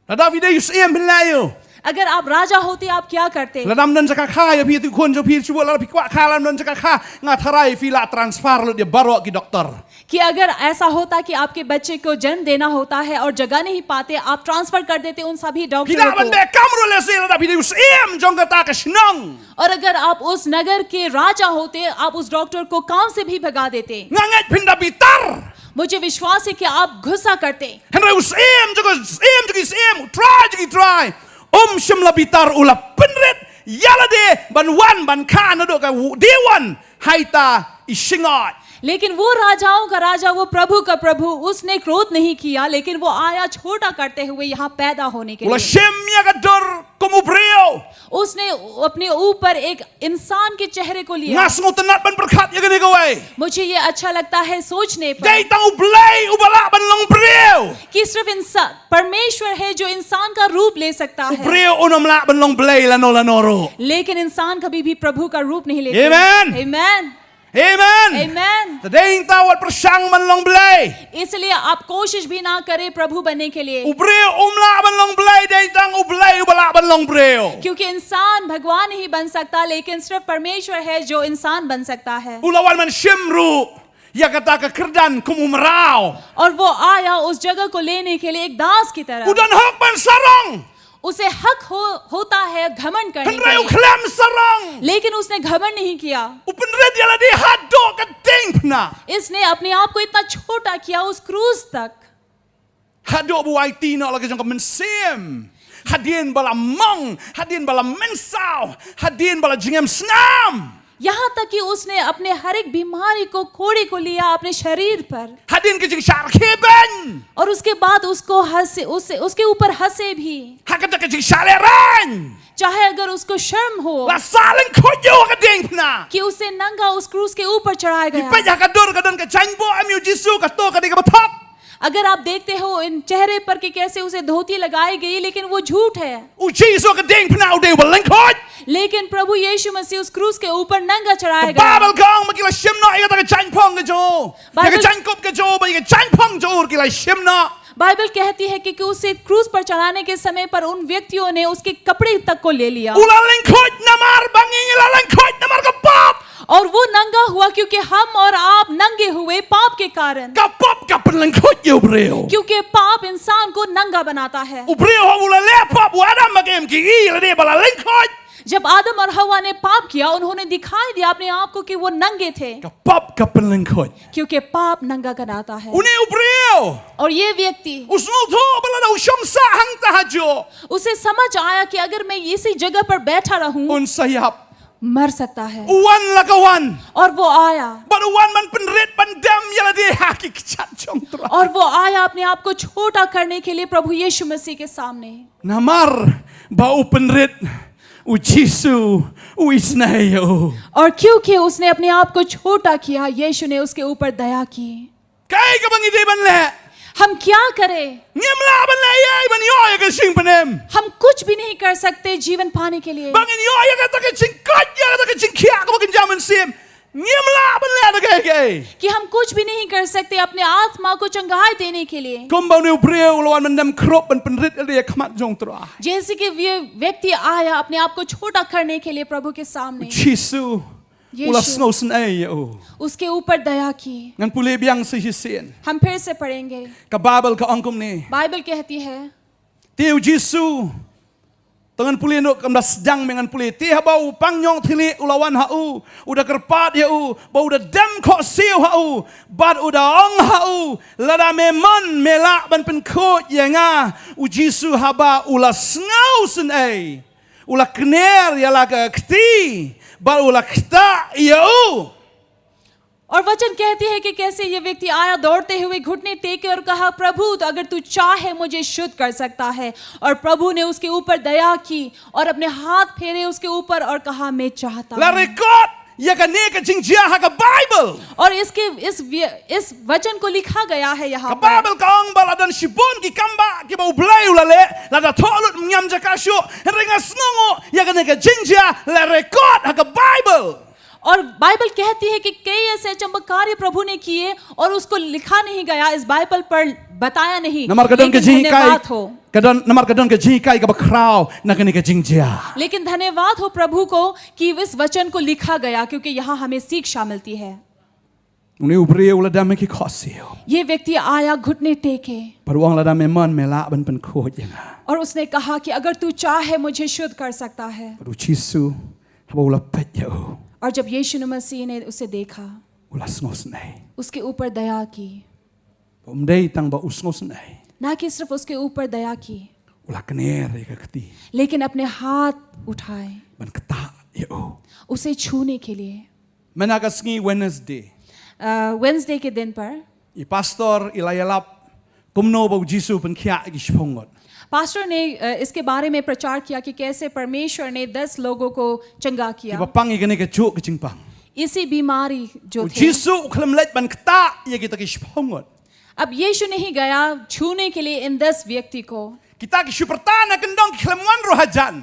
Lada phi dei u syiem phin leh aïu? अगर आप राजा होते, आप क्या करते? Lada ym don jaka kha ïa phi, ïa u khun jong phi, shu bud lada phi kwah kha, lada ym don jaka kha, nga tharai phi la transfer lut ïa baroh ki doktor. कि अगर ऐसा होता कि आपके बच्चे को जन्म देना होता है और जगह नहीं पाते, आप ट्रांसफर कर देते उन सभी डॉक्टरों को। Phi lah ban beh kam ruh lehse lada phi dei u syiem jong kata ka shnong. और अगर आप उस नगर के राजा होते, आप उस डॉक्टर को काम से भी भगा देते। Nga ngeit phin da bitar. मुझे विश्वास है कि आप गुस्सा करते। Hynrei u syiem jong ki syiem jong ki syiem, u trai jong ki trai, um shym la bitar, u la pynrit ïa lade ban wan ban kha naduh ka u dei wan ha ita i shyngod. लेकिन वो राजाओं का राजा, वो प्रभु का प्रभु, उसने क्रोध नहीं किया, लेकिन वो आया छोटा करते हुए यहाँ पैदा होने के लिए। U la shim ïa ka dur kum u briew. उसने अपने ऊपर एक इंसान के चेहरे को लिया। Nga sngewtynnat ban pyrkhat ïa kane kawei. मुझे ये अच्छा लगता है सोचने पर। Dei tang U Blei uba lah ban long briew. कि सिर्फ इंसान, परमेश्वर है जो इंसान का रूप ले सकता है। U briew un ym lah ban long Blei lano lano ruh. लेकिन इंसान कभी भी प्रभु का रूप नहीं लेते। Amen. Amen. Amen. Amen. Te dei tang wat pyrshang ban long Blei. इसलिए आप कोशिश भी ना करें प्रभु बनने के लिए। U briew um lah ban long Blei, dei tang U Blei uba lah ban long briew. क्योंकि इंसान भगवान नहीं बन सकता, लेकिन सिर्फ परमेश्वर है जो इंसान बन सकता है। U la wan ban shim ruh ïa kata ka kyrdan kum u mraw. और वो आया उस जगह को लेने के लिए एक दास की तरह। U don hok ban sarong. उसे हक हो, होता है घमंड करने के लिए। Hynrei u khlem sarong. लेकिन उसने घमंड नहीं किया। U pynrit ïa lade haduh ka diengphna. इसने अपने आप को इतना छोटा किया उस क्रूस तक। Haduh ba u aiti noh la ka jong ka mynsiem. Hadien ba la mong, hadien ba la mynsaw, hadien ba la jingim sngam. यहाँ तक कि उसने अपने हर एक बीमारी को, कोढ़ी को लिया अपने शरीर पर। Hadien ka jingshah rkhie beiñ. और उसके बाद उसको हंसे, उसे, उसके ऊपर हंसे भी। Ha kata ka jingshah lehraiñ. चाहे अगर उसको शर्म हो। La sah lyngkhuid ïa u ha ka diengphna. कि उसे नंगा उस क्रूस के ऊपर चढ़ाया गया। Peit ha ka dur ka don ka jaiñbuh em ïa u Jisu, kato ka dei kaba thok. अगर आप देखते हो इन चेहरे पर कि कैसे उसे धोती लगाई गई, लेकिन वो झूठ है। U Jisu ha ka diengphna u dei uba lyngkhuid. लेकिन प्रभु यीशु मसीह उस क्रूस के ऊपर नंगा चढ़ाया गया। Ka Baibl ka ong ba ki la shim noh ïa kata ka jaiñphong ka jong u. Ïa ka Baibl jaiñkup ka jong u, bad ïa ka jaiñphong jong u ki la shim noh. बाइबल कहती है कि, कि उसे क्रूस पर चढ़ाने के समय पर उन व्यक्तियों ने उसके कपड़े तक को ले लिया। U la lyngkhuid namar ba ngi ngi la lyngkhuid namar ka pop. और वो नंगा हुआ क्योंकि हम और आप नंगे हुए पाप के कारण। Ka pop ka pynlyngkhuid ïa u briew. क्योंकि पाप इंसान को नंगा बनाता है। U briew haba u la leh pop, u Adam bad ka Im ki ïohi ïa lade ba la lyngkhuid. जब आदम और हव्वा ने पाप किया, उन्होंने दिखाई दिया अपने आप को कि वो नंगे थे। Ka pop ka pynlyngkhuid. क्योंकि पाप नंगा बनाता है। Une u briew. और ये व्यक्ति, u sngewthuh ba lada u shong sah hangta hajuh, उसे समझ आया कि अगर मैं इसी जगह पर बैठा रहूं, un sa ïap. मर सकता है। U wan la ka wan. और वो आया। Bad u wan ban pynrit ban dem ïa lade ha ki kjat jong u Trai. और वो आया अपने आप को छोटा करने के लिए प्रभु यीशु मसीह के सामने। Namar ba u pynrit u Jisu u isynei ïa u. और क्योंकि उसने अपने आप को छोटा किया, यीशु ने उसके ऊपर दया की। Kaei kaba ngi dei ban leh? हम क्या करें? Ngim lah ban leh ei ei ban ïoh ïa ka jingpynim. हम कुछ भी नहीं कर सकते जीवन पाने के लिए। Ba ngin ïoh ïa kata ka jingkoit, ïa kata ka jingkhiah kaba kynja mynsiem. Ngim lah ban leh da kaei kaei. कि हम कुछ भी नहीं कर सकते अपने आत्मा को चंगाई देने के लिए। Kumba une u briew u la wan ban dem khrup ban pynrit ïa lade ha khmat jong u Trai. जैसे कि ये व्यक्ति आया अपने आप को छोटा करने के लिए प्रभु के सामने। U Jisu u la यीशु sngew synei ïa u. उसके ऊपर दया की। Ngan pule biang sa shisien. हम फिर से पढ़ेंगे। Ka Baibl ka ong kumne. बाइबल कहती है। Te u Jisu, to ngan pule noh, kam da sdang me, ngan pule. Te haba u pangïong thylliej u la wan ha u, u da kyrpad ïa u, bad u da dem khohsiew ha u, bad u da ong ha u, lada me mon me lah ban pynkhuid ïa nga. U Jisu haba u la sngew synei, u la kner ïa la ka kti, bad u la ktah ïa u. और वचन कहती है कि कैसे ये व्यक्ति आया दौड़ते हुए, घुटने टेके और कहा, "प्रभु, तो अगर तू चाहे, मुझे शुद्ध कर सकता है।" और प्रभु ने उसके ऊपर दया की और अपने हाथ फेरे उसके ऊपर और कहा, "मैं चाहता हूँ।" La record ïa kane ka jingjia ha ka Baibl. और इसके, इस व्य-, इस वचन को लिखा गया है यहाँ पर। Ka Baibl ka ong ba la don shibun ki kam ba kiba U Blei u la leh, lada thoh lut ngam jaka shuh, hynrei nga sngewnguh ïa kane ka jingjia la record ha ka Baibl. और बाइबल कहती है कि कई ऐसे अचंबकारी प्रभु ने किए और उसको लिखा नहीं गया, इस बाइबल पर बताया नहीं। Namar ka don ka jinghikai, धन्यवाद हो। Ka don, namar ka don ka jinghikai kaba khraw na kane ka jingjia. लेकिन धन्यवाद हो प्रभु को कि इस वचन को लिखा गया, क्योंकि यहाँ हमें शिक्षा मिलती है। Une u briew u la dem ha ki khohsiew. ये व्यक्ति आया घुटने टेके। Bad u ong, lada me mon me lah ban pynkhuid ïa nga. और उसने कहा कि अगर तू चाहे, मुझे शुद्ध कर सकता है। Bad u Jisu haba u la peit ïa u, और जब यीशु मसीह ने उसे देखा, u la sngewsynei. उसके ऊपर दया की. Ym dei tang ba u sngewsynei. ना कि सिर्फ उसके ऊपर दया की. U la kner ïa ka kti. लेकिन अपने हाथ उठाए. Ban ktah ïa u. उसे छूने के लिए. Mynta ka sngi Wednesday. अ, वेडनेसडे के दिन पर. I pastor i la ïalap kumno ba u Jisu u pynkhiah ïa ki shiphew ngut. पास्टर ने, अ, इसके बारे में प्रचार किया कि कैसे परमेश्वर ने दस लोगों को चंगा किया. Kiba pang ïa kane kajuh ka jingpang. इसी बीमारी जो थे. U Jisu u khlem leit ban ktah ïa kita ki shiphew ngut. अब यीशु नहीं गया छूने के लिए इन दस व्यक्ति को. Kita ki shu pyrta na kyndong, ki khlem wan ruh hajan.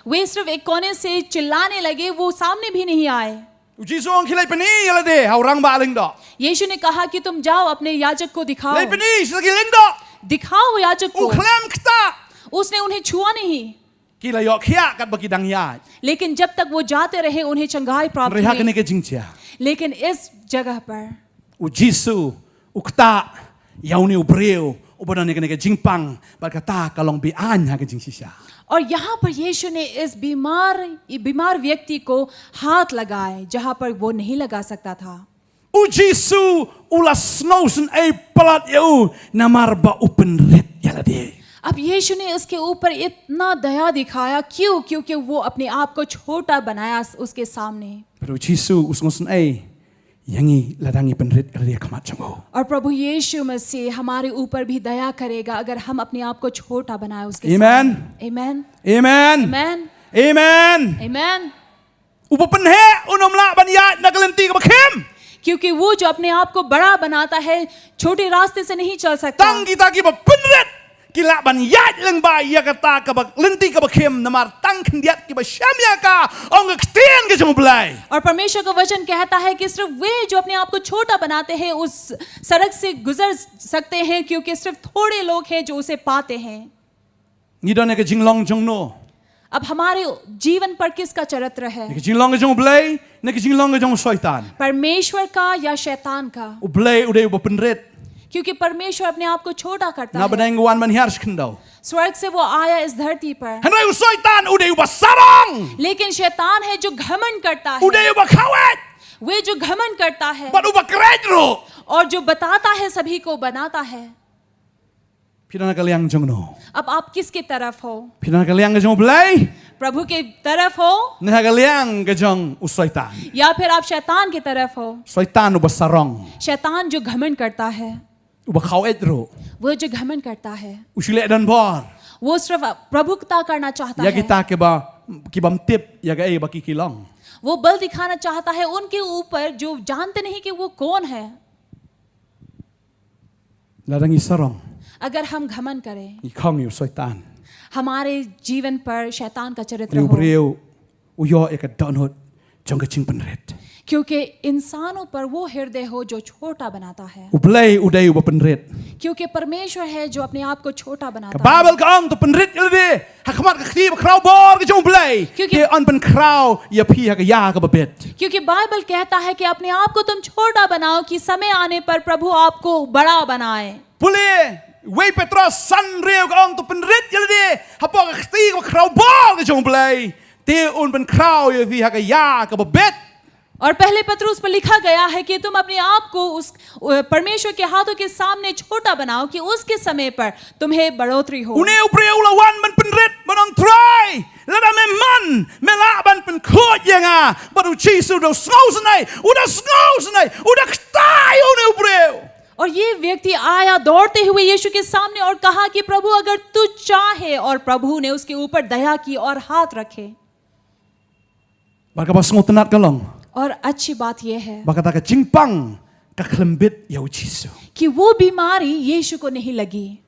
वे सिर्फ एक कोने से चिल्लाने लगे, वो सामने भी नहीं आए. U Jisu u ong, khie leit pyni ïa lade ha u rangbah lyngdoh. यीशु ने कहा कि तुम जाओ अपने याजक को दिखाओ. Leit pyni sha ki lyngdoh. दिखाओ याजक को. U khlem ktah. उसने उन्हें छुआ नहीं. Ki la ïoh khiah katba ki dang ïaid. लेकिन जब तक वो जाते रहे, उन्हें चंगाई प्राप्त हुई. Hynrei ha kane ka jingjia, लेकिन इस जगह पर u Jisu u ktah ïa une u briew uba don ïa kane ka jingpang, bad kata ka long be-aiñ ha ka jingshisha. और यहाँ पर यीशु ने इस बीमार, बीमार व्यक्ति को हाथ लगाए, जहाँ पर वो नहीं लगा सकता था. U Jisu u la sngewsynei palat ïa u namar ba u pynrit ïa lade. अब यीशु ने उसके ऊपर इतना दया दिखाया, क्यों? क्योंकि वो अपने आप को छोटा बनाया उसके सामने. Pero Jisu u sngewsynei ïa ngi lada ngi pynrit ïalade ha khmat jong u. और प्रभु यीशु मसीह हमारे ऊपर भी दया करेगा अगर हम अपने आप को छोटा बनाए उसके Amen. सामने। Amen। Amen. Amen। Amen. Amen। Uba pynheh un ym lah ban ïaid na ka lynti kaba khim. क्योंकि वो जो अपने आप को बड़ा बनाता है छोटे रास्ते से नहीं चल सकता। Tang kita kiba pynrit ki lah ban ïaid lyngba ïa kata kaba lynti kaba khim namar tang khyndiat kiba shem ïa ka, ong ka ktien ka jong U Blei. और परमेश्वर का वचन कहता है कि सिर्फ वे जो अपने आप को छोटा बनाते हैं उस सड़क से गुजर सकते हैं, क्योंकि सिर्फ थोड़े लोग हैं जो उसे पाते हैं। Ngi don ha ka jinglong jong no? अब हमारे जीवन पर किसका चरित्र है? Ka jinglong ka jong U Blei ne ka jinglong ka jong u Soitan? परमेश्वर का या शैतान का? U Blei u dei uba pynrit. क्योंकि परमेश्वर अपने आप को छोटा करता Na है। bneng u wan ban hiar sha khyndew. स्वर्ग से वो आया इस धरती पर। Hynrei u Soitan u dei uba sarong. लेकिन शैतान है जो घमंड करता है, U dei uba khawait. वे जो घमंड करता है Bad uba kret ruh. और जो बताता है, सभी को बनाता है। Phi don ha ka liang jong no? अब आप किसकी तरफ हो? Phi don ha ka liang ka jong U Blei? प्रभु की तरफ हो Ne ha ka liang ka jong u Soitan? या फिर आप शैतान की तरफ हो? Soitan uba sarong. शैतान जो घमंड करता है, Uba khawait ruh. वो जो घमंड करता है, U shu leh donbor. वो सिर्फ प्रभुता करना चाहता Ïa है। kita kiba, ki bym tip ïa kaei ba ki ki long. वो बल दिखाना चाहता है उनके ऊपर जो जानते नहीं कि वो कौन है। Lada ngi sarong, अगर हम घमंड करें, ngi khong ïa u Soitan. हमारे जीवन पर शैतान का चरित्र Hynrei u हो, briew u ïoh ïa ka dohnud jong ka jingpynrit. क्योंकि इंसानों पर वो हृदय हो जो छोटा बनाता है। U Blei u dei uba pynrit. क्योंकि परमेश्वर है जो अपने आप को छोटा Ka बनाता है। Baibl ka ong, to pynrit ïalade ha khmat ka kti bakhraw bor ka jong U Blei. क्योंकि Te un pynkhraw ïa phi ha ka ïa kaba bit. क्योंकि बाइबल कहता है कि अपने आप को तुम छोटा बनाओ कि समय आने पर प्रभु आपको बड़ा बनाए। Pule, wei Petros san hynriew ka ong, to pynrit ïalade hapoh ka kti bakhraw bor ka jong U Blei. Te un pynkhraw ïa phi ha ka ïa kaba bit. और पहले पत्रुस पर लिखा गया है कि तुम अपने आप को उस परमेश्वर के हाथों के सामने छोटा बनाओ कि उसके समय पर तुम्हें बढ़ोतरी हो। Une u briew u la wan ban pynrit, ban ong, Trai, lada me mon, me lah ban pynkhuid ïa nga. Bad u Jisu u da sngewsynei, u da sngewsynei, u da ktah ïa une u briew. और ये व्यक्ति आया दौड़ते हुए यीशु के सामने और कहा कि प्रभु, अगर तू चाहे, और प्रभु ने उसके ऊपर दया की और हाथ रखे। Bad kaba sngewtynnat ka long, और अच्छी बात यह है ba kata ka jingpang ka khlem bit ïa u Jisu. कि वो बीमारी यीशु को नहीं लगी,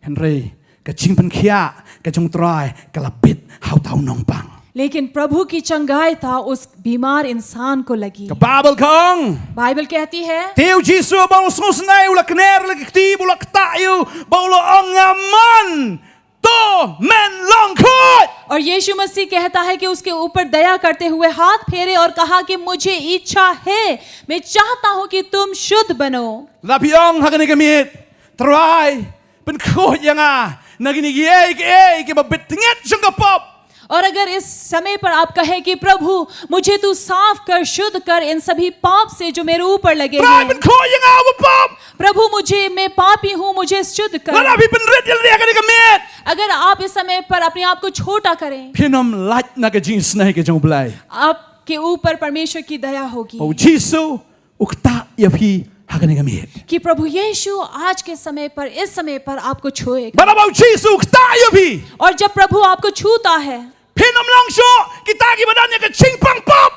Hynrei ka jingpynkhiah ka jong U Trai ka la bit ha uta u nongpang. लेकिन प्रभु की चंगाई था उस बीमार इंसान को लगी। Ka Baibl ka ong, बाइबल कहती है, te u Jisu ba u la sngewsynei, u la kner la ka kti, ba u la ktah ïa u, ba u la ong, nga mon, to men long khuid. और यीशु मसीह कहता है कि उसके ऊपर दया करते हुए हाथ फेरे और कहा कि मुझे इच्छा है, मैं चाहता हूं कि तुम शुद्ध बनो। Lada phi ong ha kane ka miet, Trai, pynkhuid ïa nga na kine kiei kiei kiba bit tngit jong ka pop. और अगर इस समय पर आप कहें कि प्रभु, मुझे तू साफ कर, शुद्ध कर इन सभी पाप से जो मेरे ऊपर लगे Trai, हैं। pynkhuid ïa nga, u pop. प्रभु, मुझे, मैं पापी हूँ, मुझे शुद्ध कर। Lada phi pynrit ïalade ha kane ka miet, अगर आप इस समय पर अपने आप को छोटा करें, phin ym lait na ka jingisynei ka jong U Blei. आपके ऊपर परमेश्वर की दया होगी। U Jisu u ktah ïa phi ha kane ka miet. कि प्रभु यीशु आज के समय पर, इस समय पर आपको छुएगा। Bad haba u Jisu u ktah ïa phi, और जब प्रभु आपको छूता है, phin ym long shuh kita kiba don ïa ka jingpang pop.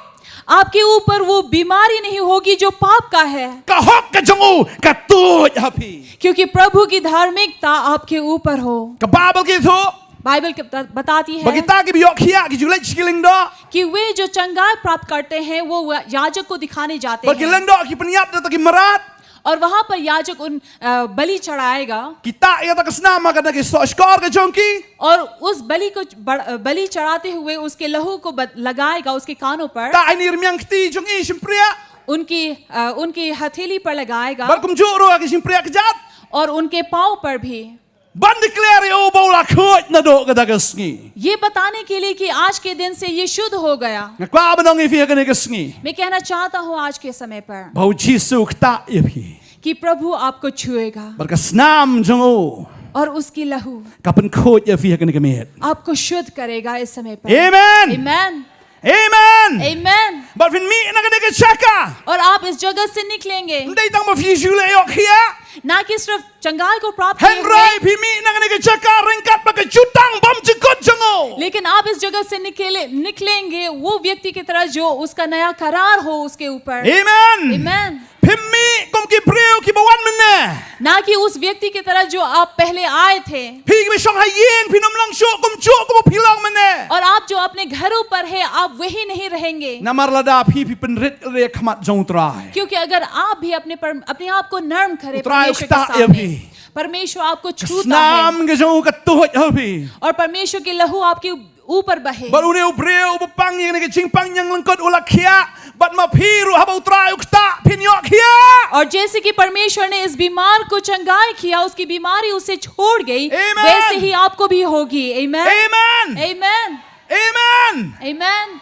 आपके ऊपर वो बीमारी नहीं होगी जो पाप का है, Ka hok ka jong u ka tuid ha phi. क्योंकि प्रभु की धार्मिकता आपके ऊपर हो। Ka Baibl ka ïathuh, बाइबल के बता- बताती ba है kita kiba ïoh khiah ki ju leit sha ki lyngdoh. कि वे जो चंगाई प्राप्त करते हैं, वो याजक को दिखाने जाते Bad ki हैं lyngdoh ki pynïap da ki mrad. और वहां पर याजक उन अ, बलि चढ़ाएगा। Ki tah ïa kata ka snam ha kata ka soh shkor ka jong ki. और उस बलि को बड़- बलि चढ़ाते हुए उसके लहू को बद- लगाएगा उसके कानों पर। Tah ha i rmiang kti jong i shympriah. उनकी अ, उनकी हथेली पर लगाएगा। Bad kumjuh ruh ha ki shympriah kjat. और उनके पाँव पर भी। Ban declare ïa u ba u la khuid naduh kata ka sngi. ये बताने के लिए कि आज के दिन से ये शुद्ध हो गया। Nga kwah ban ong ïa phi ha kane ka sngi, मैं कहना चाहता हूँ आज के समय पर ba u Jisu u ktah ïa phi. कि प्रभु आपको छुएगा Bad ka snam jong u और उसकी लहू ka pynkhuid ïa phi ha kane ka miet. आपको शुद्ध करेगा इस समय पर। Amen. Amen. Amen. Amen. Bad phin mih na kane ka jaka. और आप इस जगह से निकलेंगे, Ym dei tang ba phi ju leh ïoh khiah. ना कि सिर्फ चंगाई को प्राप्त किए Hynrei हुए, phi mih na kane ka jaka ryngkat bad ka jutang bymjukut jong u. लेकिन आप इस जगह से निकले निकलेंगे वो व्यक्ति की तरह जो उसका नया करार हो उसके ऊपर। Amen. Amen. Phim mih kum ki briew kiba wan mynne. ना कि उस व्यक्ति की तरह जो आप पहले आए थे, Phi kiba shong ha ïing phin ym long shuh kumjuh kumba phi long mynne. और आप जो अपने घरों पर है, आप वही नहीं रहेंगे। Namar lada phi phi pynrit ïa ka khmat jong U Trai. क्योंकि अगर आप भी अपने पर, अपने आप को नरम करें U Trai u परमेश्वर ktah के ïa सामने, phi. परमेश्वर आपको Ka छूता है, snam ka jong u ka tuid ha phi. और परमेश्वर की लहू आपके ऊपर बहे। Bad une u briew uba pang ïa kane ka jingpang ñianglyngkut u la khiah. Bad ma phi ruh haba U Trai u ktah phin ïoh khiah. और जैसे कि परमेश्वर ने इस बीमार को चंगाई किया, उसकी बीमारी उसे छोड़ गई, Amen. वैसे ही आपको भी होगी। Amen. Amen. Amen. Amen. Amen.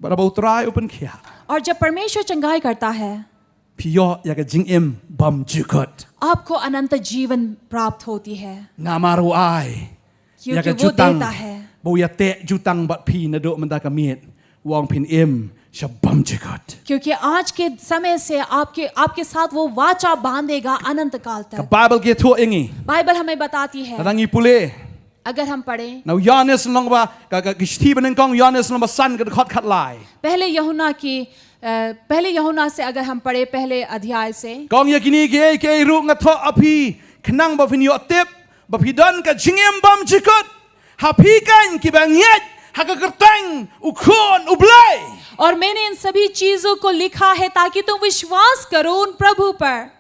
Bad haba U Trai u pynkhiah, और जब परमेश्वर चंगाई करता है, phi ïoh ïa ka jingim bymjukut. आपको अनंत जीवन प्राप्त होती है, Namar u ai ïa क्योंकि ka वो jutang देता है। ba u ïateh jutang bad phi naduh mynta ka miet, u ong phin im sha bymjukut. क्योंकि आज के समय से आपके आपके साथ वो वाचा बांधेगा अनंत काल Ka तक। Baibl ka ïathuh ïa ngi, बाइबल हमें बताती है, lada ngi pule अगर हम पढ़ें, na u Ïoannis lynnong ba, ka, ka, ka shithi banyngkong Ïoannis lynnong ba san, ka dkhot khatlai. पहले यूहन्ना की अ, पहले यूहन्ना से अगर हम पढ़ें, पहले अध्याय से, Ka ong, ïa kine kiei kiei ruh nga thoh ha phi khnang ba phin ïoh tip ba phi don ka jingim bymjukut, ha phi kan kiba ngeit ha ka kyrteng U Khun U Blei. और मैंने इन सभी चीजों को लिखा है ताकि तुम विश्वास करो उन प्रभु पर।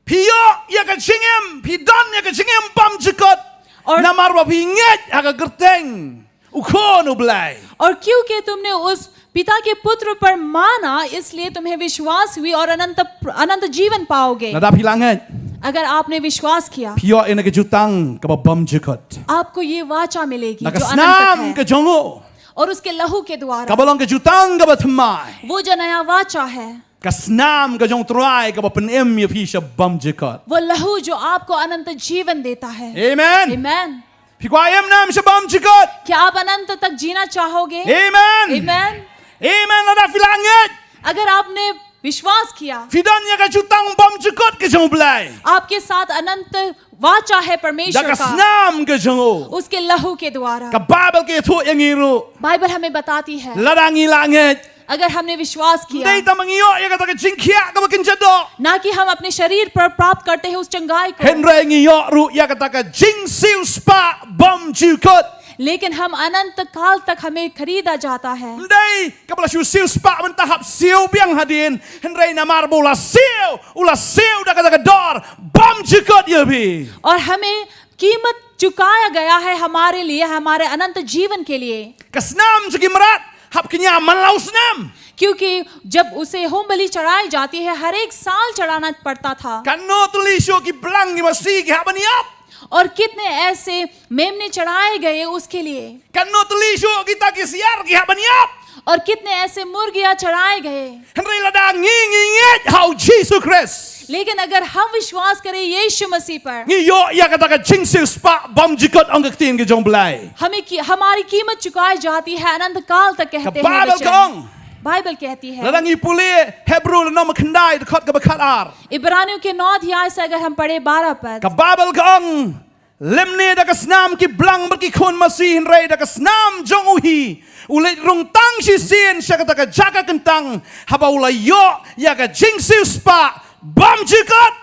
Phi ïoh ïa ka jingim, phi don ïa ka jingim bymjukut, Or- namar ba phi ngeit ha ka kyrteng U Khun U Blei. और क्योंकि तुमने उस पिता के पुत्र पर माना, इसलिए तुम्हें विश्वास हुई और अनंत अनंत जीवन पाओगे। Lada phi la ngeit, अगर आपने विश्वास किया, phi ïoh ïa ka jutang kaba bymjukut. आपको ये वाचा मिलेगी Na ka जो अनंत snam है, ka jong u, और उसके लहू के द्वारा, kaba long ka jutang kaba thymmai. वो जो नया वाचा है, Ka snam ka jong U Trai kaba pynim ïa phi sha bymjukut. वो लहू जो आपको अनंत जीवन देता है। Amen. Amen. Phi kwah im ne em sha bymjukut? क्या आप अनंत तक जीना चाहोगे? Amen. Amen. Amen. Lada phi la ngeit, अगर आपने विश्वास किया, phi don ïa ka jutang bymjukut ka jong U Blei. आपके साथ अनंत वाचा है Da परमेश्वर ka का, snam ka jong u. उसके लहू के द्वारा। Ka Baibl ka ïathuh ïa ngi ruh, बाइबल हमें बताती है, lada ngi la ngeit, अगर हमने विश्वास किया, ym dei tang ba ngi ïoh ïa kata ka jingkhiah kaba kynja doh, ना कि हम अपने शरीर पर प्राप्त करते हैं उस चंगाई को, hynrei ngi ïoh ruh ïa kata ka jingsiewspah bymjukut. लेकिन हम अनंत काल तक हमें खरीदा जाता है। Ym dei kaba la shu siewspah mynta hap siew biang hadien, hynrei namar ba u la siew, u la siew da kata ka dor bymjukut ïa phi. और हमें कीमत चुकाया गया है हमारे लिए, हमारे अनंत जीवन के लिए। Ka snam jong ki mrad hap kñia man la u snem. क्योंकि जब उसे होम बलि चढ़ाई जाती है, हर एक साल चढ़ाना पड़ता था। Katno tylli shuh ki blang ki masi ki hap ban ïap. और कितने ऐसे मेमने चढ़ाए गए उसके लिए, Katno tylli shuh kita ki syiar ki hap ban ïap. और कितने ऐसे मुर्गियां चढ़ाए गए। Hynrei lada ngi ngi ngeit ha u Jisu Khrist, लेकिन अगर हम विश्वास करें यीशु मसीह पर, ngi ïoh ïa kata ka jingsiewspah bymjukut, ong ka ktien ka jong U Blei. हमें की, हमारी कीमत चुकाई जाती है अनंत काल तक, Ka कहते हैं Baibl वचन। ka ong, बाइबल कहती है, lada ngi pule Hebru lynnong ba khyndai dkhot kaba khatar, इब्रानियों के नौ अध्याय से अगर हम पढ़े बारह पद, ka Baibl ka ong, lymne da ka snam ki blang bad ki khun masi, hynrei da ka snam jong u hi u leit rung tang shisien sha kata ka jaka kyntang, haba u la ïoh ïa ka jingsiewspah bymjukut.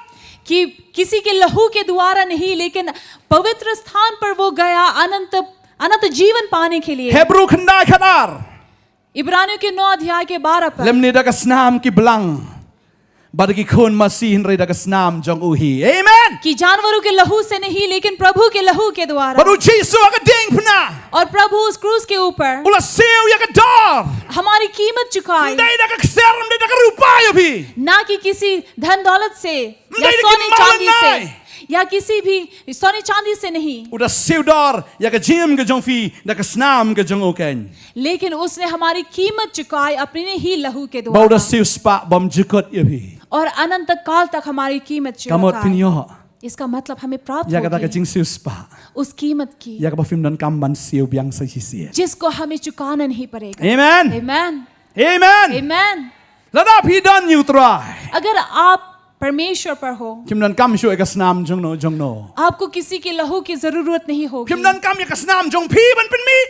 कि किसी के लहू के द्वारा नहीं, लेकिन पवित्र स्थान पर वो गया अनंत अनंत जीवन पाने के लिए। Hebru khyndai khatar, इब्रानियों के नौ अध्याय के बारह पद, lymne da ka snam ki blang bad ki khun masi, hynrei da ka snam jong u hi. Amen. कि जानवरों के लहू से नहीं, लेकिन प्रभु के लहू के द्वारा। Bad u Jisu ha ka diengphna और प्रभु उस क्रूस के ऊपर u la siew ïa ka dor. हमारी कीमत चुकाई, Ym dei da ka ksiar, ym dei da ka rupa ïa phi. ना कि किसी धन दौलत से Ym या dei da सोने ki maw चांदी lynnai, से या किसी भी सोने चांदी से नहीं, u da siew dor ïa ka jingim ka jong phi da ka snam ka jong u keiñ. लेकिन उसने हमारी कीमत चुकाई अपने ही लहू के Ba u da द्वारा। siewspah bymjukut ïa phi. और अनंत काल तक हमारी कीमत Ka mut phin चुकाई। ïoh इसका मतलब हमें प्राप्त ïa kata ka होगी jingsiewspah, उस कीमत की, ïa kaba phim donkam ban siew biang sa shisien. जिसको हमें चुकाना नहीं पड़ेगा। Amen. Amen. Amen. Amen. Lada phi don ïa U Trai, अगर आप परमेश्वर पर हो, phim donkam shuh ïa ka snam jongno jongno. आपको किसी के लहू की जरूरत नहीं होगी। Phim donkam ïa ka snam jong phi ban pynmih,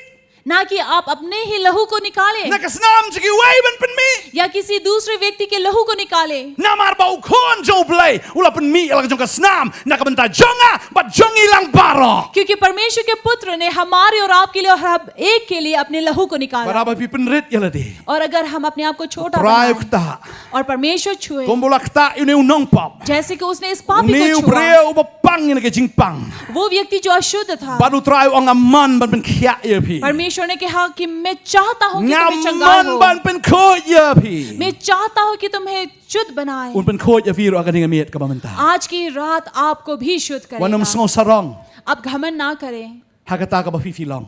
ना कि आप अपने ही लहू को निकालें na ka snam jong kiwei ban pynmih. या किसी दूसरे व्यक्ति के लहू को निकालें, Namar ba U Khun jong U Blei u la pynmih ïa la ka jong ka snam na ka bynta jong nga bad jong ngi lang baroh. क्योंकि परमेश्वर के पुत्र ने हमारे और आपके लिए और हर एक के लिए अपने लहू को निकाला। Bad haba phi pynrit ïa lade, और अगर हम अपने आप को छोटा U Trai u बनाएं ktah, और परमेश्वर छुए, kumba u la ktah ïa une u nongpop, जैसे कि उसने इस पापी une को u छुआ, briew uba pang ïa ka jingpang, वो व्यक्ति जो अशुद्ध था, bad U Trai u ong nga mon ban pynkhiah ïa phi. परमेश्वर ने कहा कि मैं चाहता हूँ कि Nga तुम्हें चंगाई mon हो, ban pynkhuid ïa phi. मैं चाहता हूँ कि तुम्हें शुद्ध बनाए। Un pynkhuid ïa phi ruh ha kane ka miet kaba mynta. आज की रात आपको भी शुद्ध Wat nym करेगा। sngew sarong अब घमंड ना करें, ha kata kaba phi phi long.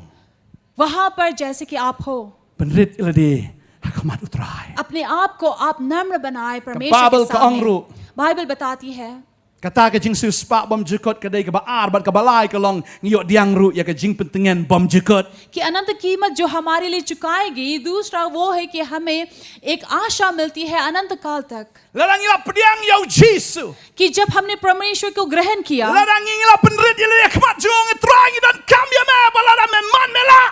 वहां पर जैसे कि आप हो, Pynrit ïa lade ha khmat U Trai. अपने आप को आप नम्र बनाए परमेश्वर Baibl के ka ong सामने। ruh, बाइबल बताती है kata ka jingsiewspah bymjukut ka dei kaba ar, bad kaba lai ka long ngi ïoh pdiang ruh ïa ka jingpyntngen bymjukut. कि अनंत कीमत जो हमारे लिए चुकाई गई। दूसरा वो है कि हमें एक आशा मिलती है अनंत काल तक, Lada ngi la pdiang ïa U Jisu, कि जब हमने परमेश्वर को ग्रहण किया lada ngi la pynrit ïa lade ha khmat jong U Trai, ngi donkam ïa me, ba lada me mon me lah.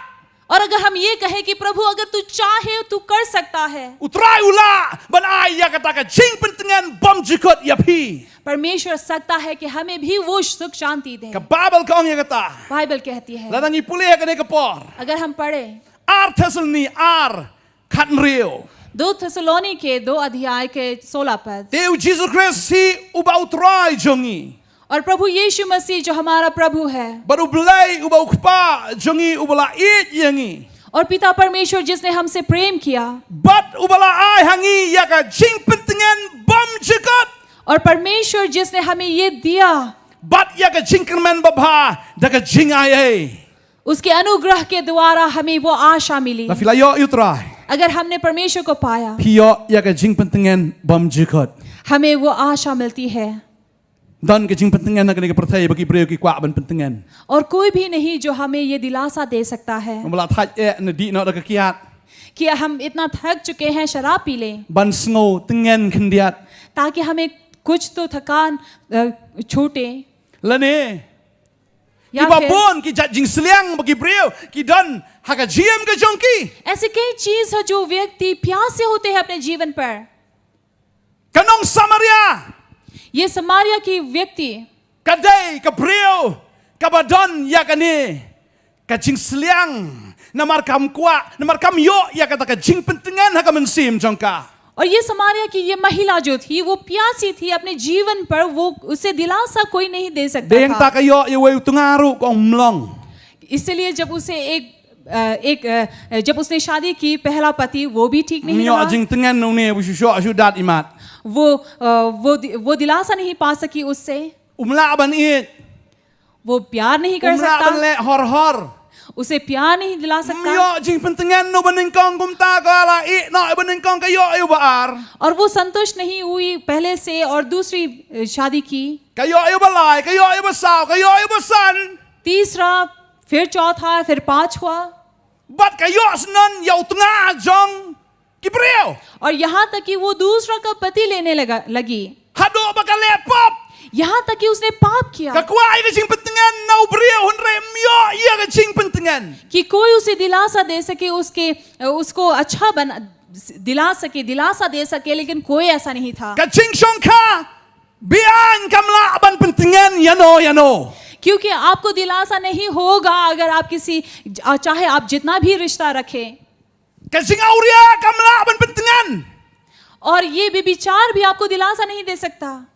और अगर हम ये कहें कि प्रभु, अगर तू चाहे तो कर सकता है, U Trai u lah ban ai ïa kata ka jingpyntngen bymjukut ïa phi. परमेश्वर सकता है कि हमें भी वो सुख शांति दे। Ka Baibl ka ong ïa kata. बाइबल कहती है, Lada ngi pule ha kane ka por, अगर हम पढ़े Ar Thessaloni ar khathynriew. दो थिस्सलुनीके दो अध्याय के सोलह पद, Te U Jisu Khrist hi uba U Trai jong ngi, और प्रभु यीशु मसीह जो हमारा प्रभु है, bad U Blei uba U Kpa jong ngi, uba la ïeit ïa ngi, और पिता परमेश्वर जिसने हमसे प्रेम किया, bad uba la ai ha ngi ïa ka jingpyntngen bymjukut, और परमेश्वर जिसने हमें ये दिया, bad ïa ka jingkyrmen babha da ka jingaiei. उसके अनुग्रह के द्वारा हमें वो आशा मिली। Lada phi la ïoh ïa U Trai, अगर हमने परमेश्वर को पाया, phi ïoh ïa ka jingpyntngen bymjukut. हमें वो आशा मिलती है। Don ka jingpyntngen ha kane ka pyrthei ba ki briew ki kwah ban pyntngen. और कोई भी नहीं जो हमें ये दिलासा दे सकता है Ym lah thait eh ne dih noh da ka kiad, कि हम इतना थक चुके हैं शराब पी लें, ban sngew tngen khyndiat. ताकि हमें कुछ तो थकान अ, छूटे। Lane या kiba फिर bun ki jait jingsliang ba ki briew ki don ha ka jingim ka jong ki. ऐसे कई चीज है जो व्यक्ति प्यासे होते हैं अपने जीवन पर। Ka nong Samaria ये समारिया की व्यक्ति, ka dei ka briew kaba don ïa kane ka jingsliang, namar kam kwah, namar kam ïoh ïa kata ka jingpyntngen ha ka mynsiem jong ka. और ये समारिया की ये महिला जो थी, वो प्यासी थी अपने जीवन पर, वो उसे दिलासा कोई नहीं दे सकता Dei hangta था। ka ïoh ïa uwei u tnga ruh ka ong ym long. इसलिए जब उसे एक अ, एक अ, जब उसने शादी की, पहला पति, वो भी ठीक Ym नहीं ïoh रहा। jingtngen na une ba shu shoh shu dat imat. वो अ, वो दि- वो दिलासा नहीं पा सकी उससे। Um lah ban ïeit. वो प्यार नहीं कर Um lah ban सकता, leh hor hor. उसे प्यार नहीं दिला Ym सकता। ïoh jingpyntngen na ba nyngkong, kumta ka la ïeh noh ba nyngkong, ka ïoh ïa uba ar. और वो संतुष्ट नहीं हुई पहले से और दूसरी अ, शादी की। Ka ïoh ïa uba lai, ka ïoh ïa uba saw, ka ïoh ïa uba san. तीसरा, फिर चौथा, फिर पांचवा। Bad ka ïoh shen ïa u tnga jong ki briew. और यहाँ तक कि वो दूसरा का पति लेने लगा लगी। Haduh ba ka leh pop. यहाँ तक कि उसने पाप किया। Ka kwah ïa ka jingpyntngen na u briew, hynrei ym ïoh ïa ka jingpyntngen. कि कोई उसे दिलासा दे सके, उसके उसको अच्छा बना दिला सके, दिलासा दे सके, लेकिन कोई ऐसा नहीं था। Ka jingshongkha biang kam lah ban pyntngen ïano ïano. क्योंकि आपको दिलासा नहीं होगा अगर आप किसी, चाहे आप जितना भी रिश्ता रखें। Ka jingawria kam lah ban pyntngen. और ये व्यभिचार भी आपको दिलासा नहीं दे सकता।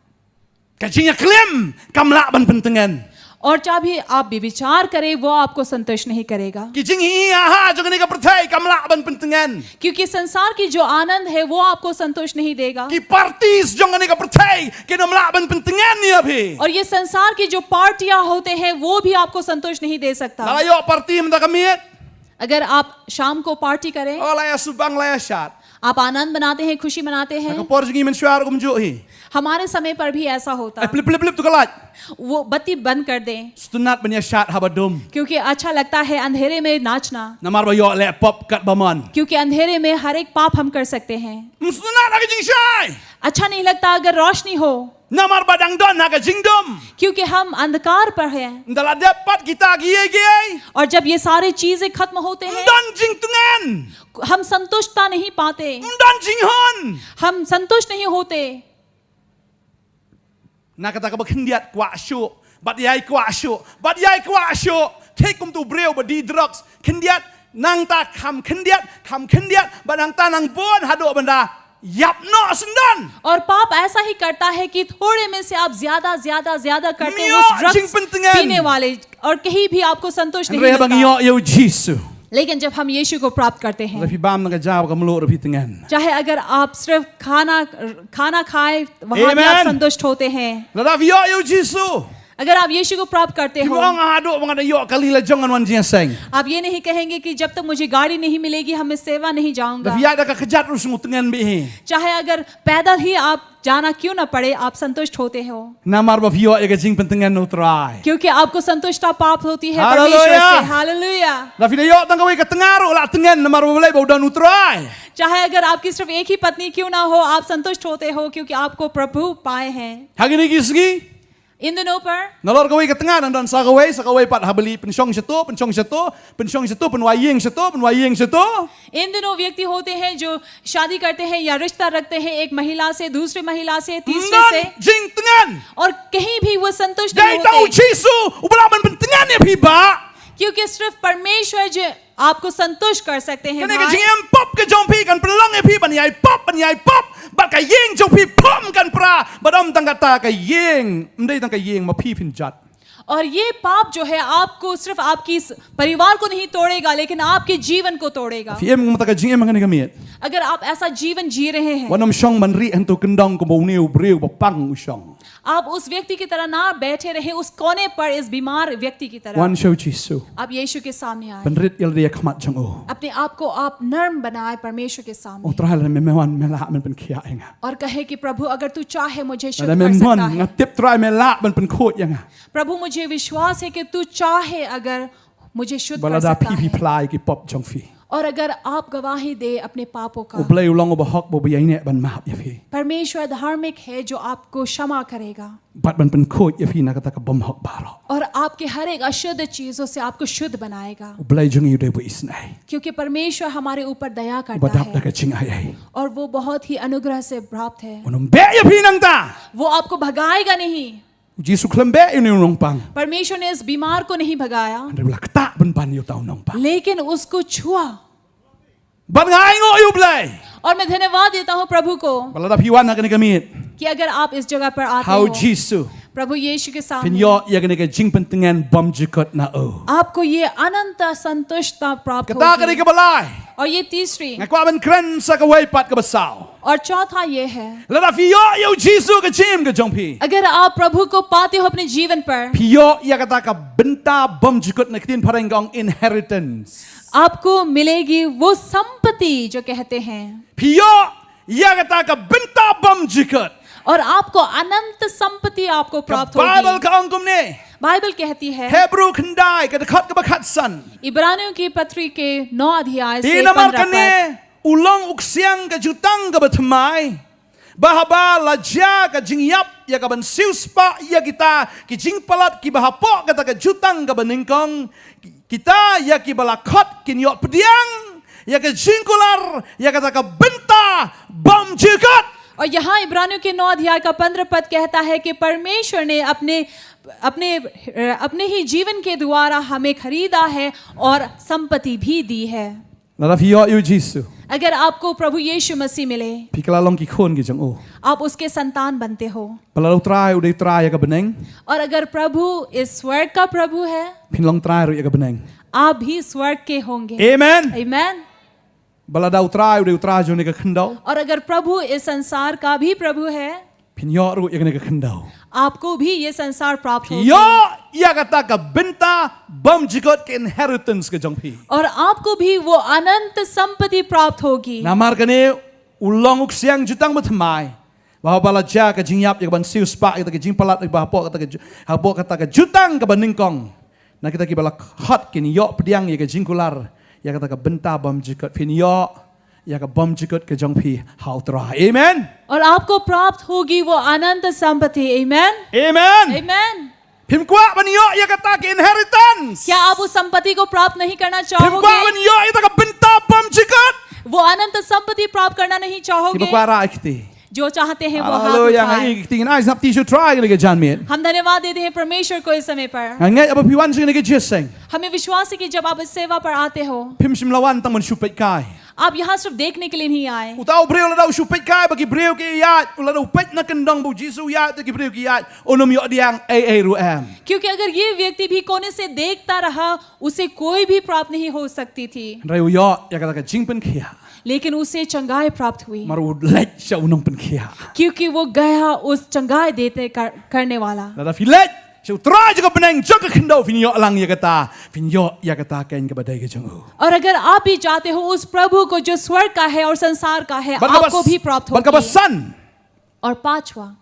Ka jingïaklim kam lah ban pyntngen. और चाहे आप व्यभिचार करें, वो आपको संतुष्ट नहीं करेगा। Ki jinghiar jong kane ka pyrthei kam lah ban pyntngen. क्योंकि संसार की जो आनंद है, वो आपको संतोष नहीं देगा। Ki party jong kane ka pyrthei kin ym lah ban pyntngen ïa phi. और ये संसार की जो पार्टियां होते हैं, वो भी आपको संतोष नहीं दे सकता। Lada ïoh party mynta ka miet. अगर आप शाम को पार्टी करें, Oh, la ïa subang, la ïa shad. आप आनंद मनाते हैं, खुशी मनाते हैं। Ha ka por jong ngi mynshuwa ruh kumjuh hi. हमारे समय पर भी ऐसा होता। Ai, plip, plip, plip tu ka light. वो बत्ती बंद कर दें। Sngewtynnat ban ïa shad haba dum. क्योंकि अच्छा लगता है अंधेरे में नाचना। Namar ba ïoh leh pop katba mon. क्योंकि अंधेरे में हर एक पाप हम कर सकते हैं। Ym sngewtynnat ha ka jingshai. अच्छा नहीं लगता अगर रोशनी हो। Namar ba dang don ha ka jingdum. क्योंकि हम अंधकार पर हैं। Ynda la dep pat kita kiei kiei. और जब ये सारी चीजें खत्म होते हैं, Ym don jingtngen. हम संतुष्टता नहीं पाते। Ym don jinghun. हम संतुष्ट नहीं होते। Na kata kaba khyndiat kwah shuh, bad ïai kwah shuh, bad ïai kwah shuh. Thik kum tu briew ba die drugs, khyndiat, nangta kham khyndiat, kham khyndiat, bad nangta nang bun haduh ban da ïap noh syndon. और पाप ऐसा ही करता है कि थोड़े में से आप ज्यादा, ज्यादा, ज्यादा करते हैं उस Ym ïoh ड्रग्स jingpyntngen. पीने वाले, और कहीं भी आपको संतोष नहीं Hynrei haba ngi मिलता। ïoh ïa u Jisu. लेकिन जब हम यीशु को प्राप्त करते हैं, Lada phi bam na ka ja ba ka mluh ruh phi tngen. चाहे अगर आप सिर्फ खाना, खाना खाए, वहां भी आप Amen. संतुष्ट होते हैं। Lada phi ïoh ïa u Jisu. अगर आप यीशु को प्राप्त करते Phim हो, ong haduh ba nga da ïoh kali la jong ngan wan jingïaseng. आप ये नहीं कहेंगे कि जब तक मुझे गाड़ी नहीं मिलेगी, हम मैं सेवा नहीं जाऊंगा। Lada phi ïaid da ka kjat ruh sngewtngen beit hi. चाहे अगर पैदल ही आप जाना क्यों ना पड़े, आप संतुष्ट होते हो। Namar ba phi ïoh ïa ka jingpyntngen na u Trai. क्योंकि आपको संतुष्टता प्राप्त होती है परमेश्वर से। Hallelujah. हालेलुया। Lada phi da ïoh tang kawei ka tnga ruh la tngen namar balei ba u don u Trai. चाहे अगर आपकी सिर्फ एक ही पत्नी क्यों ना हो, आप संतुष्ट होते हो क्योंकि आपको प्रभु पाए हैं। Ha kine ki sngi. इन दिनों पर Nalor kawei ka tnga nang don sa kawei, sa kawei pat ha bali pynshong shato, pynshong shato, pynshong shato, pynwai ïing shato, pynwai ïing shato. इन दिनों व्यक्ति होते हैं जो शादी करते हैं या रिश्ता रखते हैं एक महिला से, दूसरी महिला से, तीसरे Ym don से। jingtngen. और कहीं भी वो संतुष्ट नहीं Dei tang u होते। Jisu uba lah ban pyntngen ïa phi bah. क्योंकि सिर्फ परमेश्वर जो आपको संतुष्ट कर सकते हैं, Kane ka भाई। jingim pop ka jong phi kan pynlong ïa phi ban ïai pop, ban ïai pop. Bad ka ïing jong phi pom kan pra. Bad ym tang kata ka ïing, ym dei tang ka ïing, ma phi phin jot. और ये पाप जो है, आपको सिर्फ आपकी इस परिवार को नहीं तोड़ेगा, लेकिन आपके जीवन को तोड़ेगा। Phi im kumta ka jingim ha kane ka miet. अगर आप ऐसा जीवन जी रहे हैं, Wat nym shong ban rieh hangto kyndong kumba une u briew ba pang u shong. आप उस व्यक्ति की तरह ना बैठे रहे उस कोने पर, इस बीमार व्यक्ति की तरह। Wan sha u Jisu. आप यीशु के सामने आए। Pynrit ïa lade ïa ka khmat jong u. अपने आप को आप नर्म बनाए परमेश्वर के सामने। O Trai, lada me wan me lah ban pynkhiah ïa nga. और कहे कि प्रभु, अगर तू चाहे, मुझे शुद्ध Lada me कर wan सकता है। Nga tip Trai me lah ban pynkhuid ïa nga. प्रभु, मुझे विश्वास है कि तू चाहे अगर मुझे शुद्ध Ba कर lada सकता phi phi है। Phla ïa ki pop jong phi. और अगर आप गवाही दे अपने पापों का, U Blei u long uba hok, ba u ïaineh ban map ïa phi. परमेश्वर धार्मिक है जो आपको क्षमा करेगा। Bad ban pynkhuid ïa phi na kata ka bymhok baroh. और आपके हर एक अशुद्ध चीजों से आपको शुद्ध बनाएगा। U Blei jong ngi u dei uba isynei. क्योंकि परमेश्वर हमारे ऊपर दया करता Uba dap da है। Ka jingaiei. और वो बहुत ही अनुग्रह से प्राप्त है। Un ym beh ïa phi nangta. वो आपको भगाएगा नहीं। U Jisu khlem beh ïa une u nongpang. परमेश्वर ने इस बीमार को नहीं भगाया, Hynrei u la ktah ban ban ïa uta u nongpang. लेकिन उसको छुआ। Bad nga ainguh ïa u Blei. और मैं धन्यवाद देता हूँ प्रभु को Ba lada phi wan ha kane ka miet. कि अगर आप इस जगह पर आते Ha u हो, Jisu. प्रभु यीशु के Phin सामने ïoh ïa kane ka jingpyntngen bymjukut na u. आपको ये अनंत संतुष्टता प्राप्त Kata ka dei होगी। Kaba lai. और ये तीसरी, Nga kwah ban kren sa kawei pat kaba saw. और चौथा ये है, Lada phi ïoh ïa u Jisu ha ka jingim ka jong phi. अगर आप प्रभु को पाते हो अपने जीवन पर, Phi ïoh ïa kata ka bynta bymjukut, na ka ktien phareng ka ong inheritance. आपको मिलेगी वो संपत्ति जो कहते हैं। Phi ïoh ïa kata ka bynta bymjukut. और आपको अनंत संपत्ति आपको Ka प्राप्त Baibl होगी। Ka ong kumne. बाइबल कहती है, Hebru khyndai ka dkhot kaba khatsan. इब्रानियों की पत्री के नौ अध्याय से Te namar पन्द्रह पद। Kane u long u ksiang ka jutang kaba thymmai, ba haba la jia ka jingïap ïa ka ban siewspah ïa kita ki jingpalat kiba hapoh kata ka jutang kaba nyngkong, kita ïa kiba la khot kin ïoh pdiang ïa ka jingkular ïa kata ka bynta bymjukut. और यहाँ इब्रानियों के नौ अध्याय का पन्द्रह पद कहता है कि परमेश्वर ने अपने, अपने, अपने ही जीवन के द्वारा हमें खरीदा है और संपत्ति भी दी है। Lada phi ïoh ïa u Jisu. अगर आपको प्रभु यीशु मसीह मिले, Phi kylla long ki khun ki jong u. आप उसके संतान बनते हो। Ba lada u Trai u dei u Trai ïa ka bneng. और अगर प्रभु इस स्वर्ग का प्रभु है, Phin long trai ruh ïa ka bneng. आप भी स्वर्ग के होंगे। Amen. Amen. Ba lada u Trai u dei u Trai jong kane ka khyndew. और अगर प्रभु इस संसार का भी प्रभु है, Phin ïoh ruh ïa kane ka khyndew. आपको भी ये संसार प्राप्त Phi होगा। Ïoh ïa kata ka bynta bymjukut, ka inheritance ka jong phi. और आपको भी वो अनंत संपत्ति प्राप्त होगी। Namar kane U long u ksiang jutang bathymmai. Ba haba la jia ka jingïap ïa ka ban siew spah ïa kata ka jingpalat, ba hapoh kata ka ju-, hapoh kata ka jutang kaba nyngkong, na kita kiba la khot kin ïoh pdiang ïa ka jingkular ïa kata ka bynta bymjukut. Phin ïoh ïa ka bymjukut ka jong phi ha U Trai. Amen. और आपको प्राप्त होगी वो अनंत संपत्ति। Amen। Amen. Amen। Phim kwah ban ïoh ïa kata ka inheritance? क्या आप उस संपत्ति को प्राप्त नहीं करना Phim kwah ban चाहोगे? ïoh ïa kata ka bynta bymjukut? वो अनंत संपत्ति प्राप्त करना नहीं Kiba चाहोगे? kwah rah ïa kti. जो चाहते हैं वो हाथ Haleluya, nga उठाएं। ïeit ïa kti, nga ai sap ti shu try ïa kane ka janmiet. हम धन्यवाद देते हैं परमेश्वर को इस समय पर। Nga ngeit haba phi wan sha kane ka jingïaseng, हमें विश्वास है कि जब आप इस सेवा पर आते हो, phim shym la wan tang ban shu peit kai. आप यहाँ सिर्फ देखने के लिए नहीं आए। Uta u briew lada u shu peit kai ba ki briew ki ïaid, lada u peit na kyndong ba u Jisu u ïaid, te ki briew ki ïaid, un ym ïoh pdiang ei ei ruh em. क्योंकि अगर ये व्यक्ति भी कोने से देखता रहा, उसे कोई भी प्राप्त नहीं हो सकती थी, Hynrei u ïoh ïa kata ka jingpynkhiah. लेकिन उसे चंगाई प्राप्त हुई, Namar u leit sha u nongpynkhiah. क्योंकि वो गया उस चंगाई देते कर, करने वाला। Lada phi leit sha U Trai jong ka bneng jong ka khyndew, phin ïoh lang ïa kata, phin ïoh ïa kata keiñ kaba dei ka jong u. और अगर आप भी जाते हो उस प्रभु को जो स्वर्ग का है और संसार का है, Bad kaba आपको भी प्राप्त bad kaba होगी। san, और पांचवा,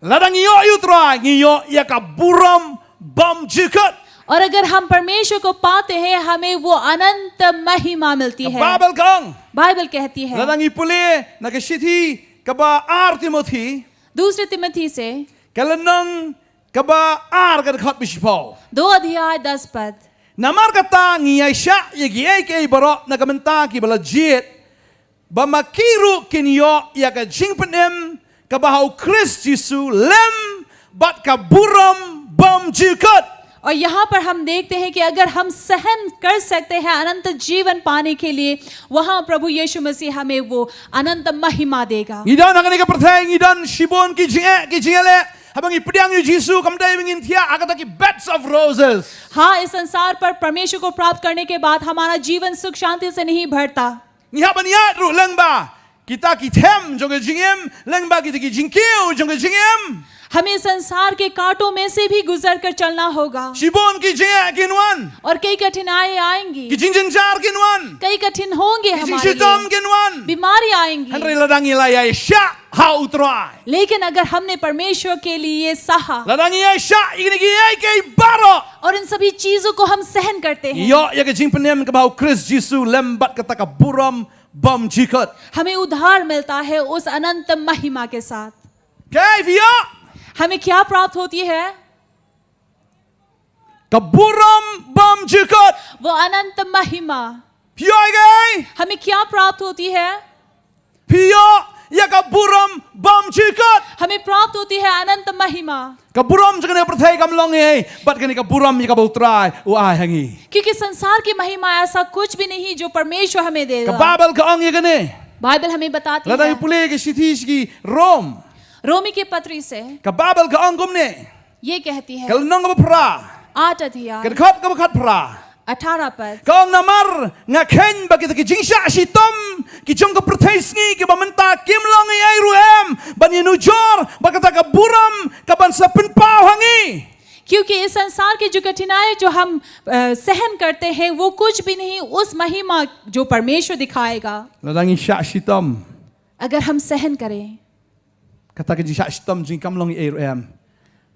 lada ngi ïoh ïa U Trai, ngi ïoh ïa ka burom bymjukut. और अगर हम परमेश्वर को पाते हैं, हमें वो अनंत महिमा मिलती Ka है। Baibl ka ong, बाइबल कहती है, lada ngi pule na ka shithi kaba ar Timothi, दूसरे तिमोथी से ka lynnong kaba ar, ka dkhot ba shiphew. दो अध्याय दस पद, Namar kata ngi ïaishah ïa kiei kiei baroh na ka bynta kiba la jied, ba ma ki ruh kin ïoh ïa ka jingpynim kaba ha U Khrist Jisu lem bad ka burom bymjukut. और यहाँ पर हम देखते हैं कि अगर हम सहन कर सकते हैं अनंत जीवन पाने के लिए, वहाँ प्रभु यीशु मसीह हमें वो अनंत महिमा देगा। Ngi don ha kane ka pyrthei, ngi don shibun ki jingeh ki jingeh leh. Haba ngi pdiang ïa U Jisu, kam dei ba ngin thiah ha kata ki beds of roses. हाँ, इस संसार पर परमेश्वर को प्राप्त करने के बाद हमारा जीवन सुख शांति से नहीं भरता। Ngi hap ban ïaid ruh lyngba kita ki them jong ka jingim, lyngba kita ki jingkiew jong ka jingim. हमें संसार के कांटों में से भी गुजर कर चलना होगा। Shibun ki jingeh kin wan. और कई कठिनाई आएंगी, Ki jingjynjar kin wan. कई कठिन होंगे Ki हमारे jingshitom लिए, kin wan. बीमारी आएंगी। Hynrei lada ngi la ïaishah ha U Trai, लेकिन अगर हमने परमेश्वर के लिए सहा lada ngi ïaishah ïa kine kiei kiei baroh, और इन सभी चीजों को हम सहन करते ngi हैं, ïoh ïa ka jingpynim kaba ha U Khrist Jisu lem bad kata ka burom bymjukut. हमें उद्धार मिलता है उस अनंत महिमा के साथ। Kaei phi ïoh? हमें क्या प्राप्त होती है? Ka burom bymjukut. वो अनंत महिमा। Phi ïoh ïa kaei? हमें क्या प्राप्त होती है? Phi ïoh ïa ka burom bymjukut. हमें प्राप्त होती है अनंत महिमा। Ka burom jong kane ka pyrthei kam long ei ei bad kane ka burom ïa kaba U Trai u ai ha ngi. क्योंकि संसार की महिमा ऐसा कुछ भी नहीं जो परमेश्वर हमें Ka देगा। Baibl ka ong ïa kane. बाइबल हमें बताती Lada है, ngi pule ka shithi sha ki Rom, रोमी के पत्री से, ka Baibl ka ong kumne. ये कहती है, Ka lynnong kaba phra, आठ ka अध्याय, dkhot kaba khatphra. अठारह पद, Ka ong, namar nga kheiñ ba kita ki jingshitom ki jong ka pyrthei sngi kiba mynta kim long ei ei ruh em ban ïanujor bad kata ka burom kaban sa pynpaw ha ngi. क्योंकि इस संसार की जो कठिनाई जो हम अ, सहन करते हैं, वो कुछ भी नहीं उस महिमा जो परमेश्वर दिखाएगा। Lada ngi shah shitom, अगर हम सहन करें, kata ka jingshah shitom jong ngi kam long ei ei ruh em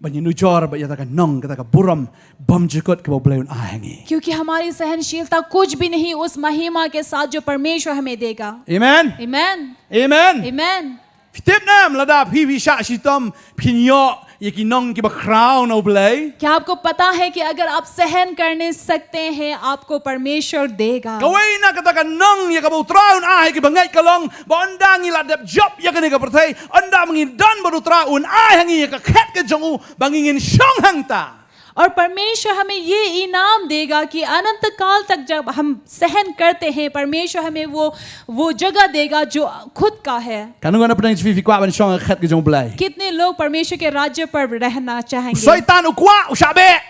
ban ïanujor bad ïa kata ka nong, kata ka burom bymjukut kaba U Blei un ai ha ngi. क्योंकि हमारी सहनशीलता कुछ भी नहीं उस महिमा के साथ जो परमेश्वर हमें देगा। Amen. Amen। Amen. Amen। Phi tip ne em, lada phi phi shah shitom, phin ïoh ïa ki nong kiba khraw na U Blei? क्या आपको पता है कि अगर आप सहन करने सकते हैं, आपको परमेश्वर देगा? Kawei na kata ka nong ïa kaba U Trai un ai ha ki bangeit ka long ba ynda ngi la dep jop ïa kane ka pyrthei, ynda ma ngi don bad U Trai un ai ha ngi ïa ka khet ka jong u ba ngi ngin shong hangta. और परमेश्वर हमें ये इनाम देगा कि अनंत काल तक जब हम सहन करते हैं, परमेश्वर हमें वो वो जगह देगा जो खुद का है। Katno ngut na pdeng jong phi phi kwah ban shong ha ka khet ka jong U Blei? कितने लोग परमेश्वर के राज्य पर रहना U चाहेंगे? Soitan u kwah, u shah beh.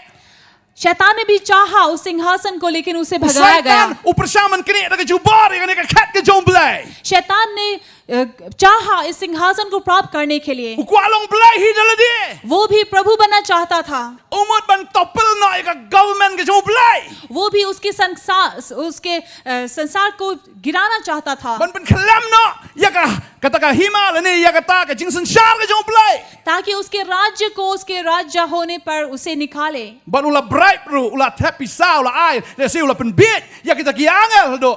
शैतान ने भी चाहा उस सिंहासन को, लेकिन उसे U भगाया गया। Soitan u pyrshang ban knieh da ka jubor ïa kane ka khet ka jong U Blei. शैतान ने अ, चाहा इस सिंहासन को प्राप्त करने के लिए। U kwah long Blei hi da lade. वो भी प्रभु बनना चाहता था। U mut ban topple noh ïa ka government ka jong U Blei. वो भी उसके संसार, उसके अ, संसार को गिराना चाहता था, Ban pynkhlem noh ïa ka, kata ka hima lane ïa kata ka jingsynshar ka jong U Blei. ताकि उसके राज्य को, उसके राज्य होने पर उसे निकाले। Bad u la bribe ruh, u la thep pisa, u la ai, lehse u la pynbieit ïa kita ki angel haduh.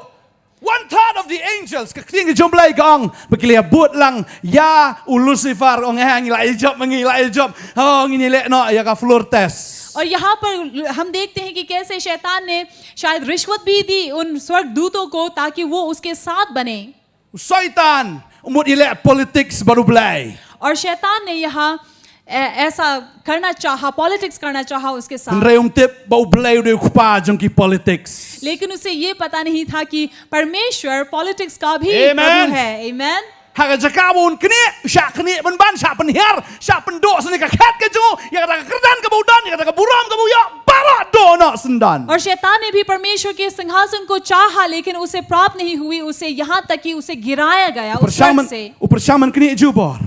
One third of the angels, ka ktien ka jong U Blei ka ong, ba ki la bud lang ïa u Lucifer, ong, eh, ngi la ïa jop, ngi la ïa jop. Oh, ngin ïaleh noh ïa ka floor test. और यहाँ पर हम देखते हैं कि कैसे शैतान ने शायद रिश्वत भी दी उन स्वर्गदूतों को, ताकि वो उसके साथ बने। U Soitan u mut ïaleh politics bad U Blei. और शैतान ने यहाँ ऐ-, ऐसा करना चाहा, पॉलिटिक्स करना चाहा उसके साथ। Hynrei um tip ba U Blei u dei u kpa jong ki politics. लेकिन उसे ये पता नहीं था कि परमेश्वर पॉलिटिक्स का भी Amen. प्रभु है। Amen। Ha ka jaka ba un knieh, u shah knieh ban ban, shah pynhiar, shah pynduh sha ka khet ka jong u, ïa kata ka kyrdan kaba u don, ïa kata ka burom kaba u ïoh, baroh duh noh syndon. और शैतान ने भी परमेश्वर के सिंहासन को चाहा, लेकिन उसे प्राप्त नहीं हुई, उसे यहाँ तक कि उसे गिराया गया उस स्वर्ग Pyrshang, से। u pyrshang ban knieh jubor.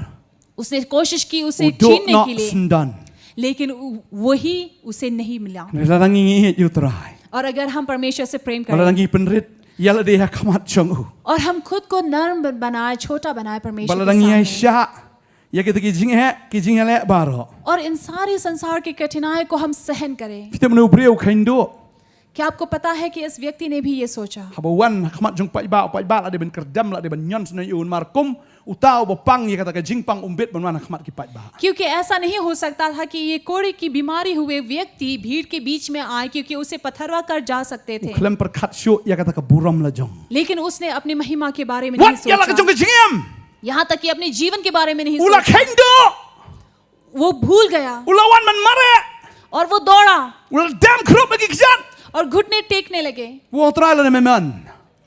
उसने कोशिश की उसे U duh छीनने noh के लिए, syndon. लेकिन उ-, वही उसे नहीं मिला। Lada ngi ngeit ïa U Trai. और अगर हम परमेश्वर से प्रेम Lada करें ngi pynrit ïa lade ha khmat jong u. और हम खुद को नर्म बन-, बनाए, छोटा बनाए परमेश्वर Lada के ngi सामने, ïaishah ïa kita ki jingeh, ki jingeh leh baroh. और इन सारी संसार के कठिनाई को हम सहन करें। Phi tip ne u briew u kheiñ duh? क्या आपको पता है कि इस व्यक्ति ने भी ये सोचा? Haba u wan ha khmat jong u paidbah, u paidbah la dei ban kyrdem, la dei ban ñion snoh ïa u, namar kum uta uba pang ïa kata ka jingpang um bit ban wan ha khmat ki paidbah. क्योंकि ऐसा नहीं हो सकता था कि ये कोढ़ी की बीमारी हुए व्यक्ति भीड़ के बीच में आए, क्योंकि उसे पथरवा कर जा सकते U थे। khlem pyrkhat shuh ïa kata ka burom la jong. लेकिन उसने अपनी महिमा के बारे में नहीं Wat ïa la ka jong सोचा। ka jingim. यहाँ तक कि अपने जीवन के बारे में नहीं U la सोचा। kheiñ duh. वो भूल गया U la wan ban mareh. और वो दौड़ा U la dem khrup ha ki kjat. और घुटने टेकने लगे। U ong, Trai, lada me mon.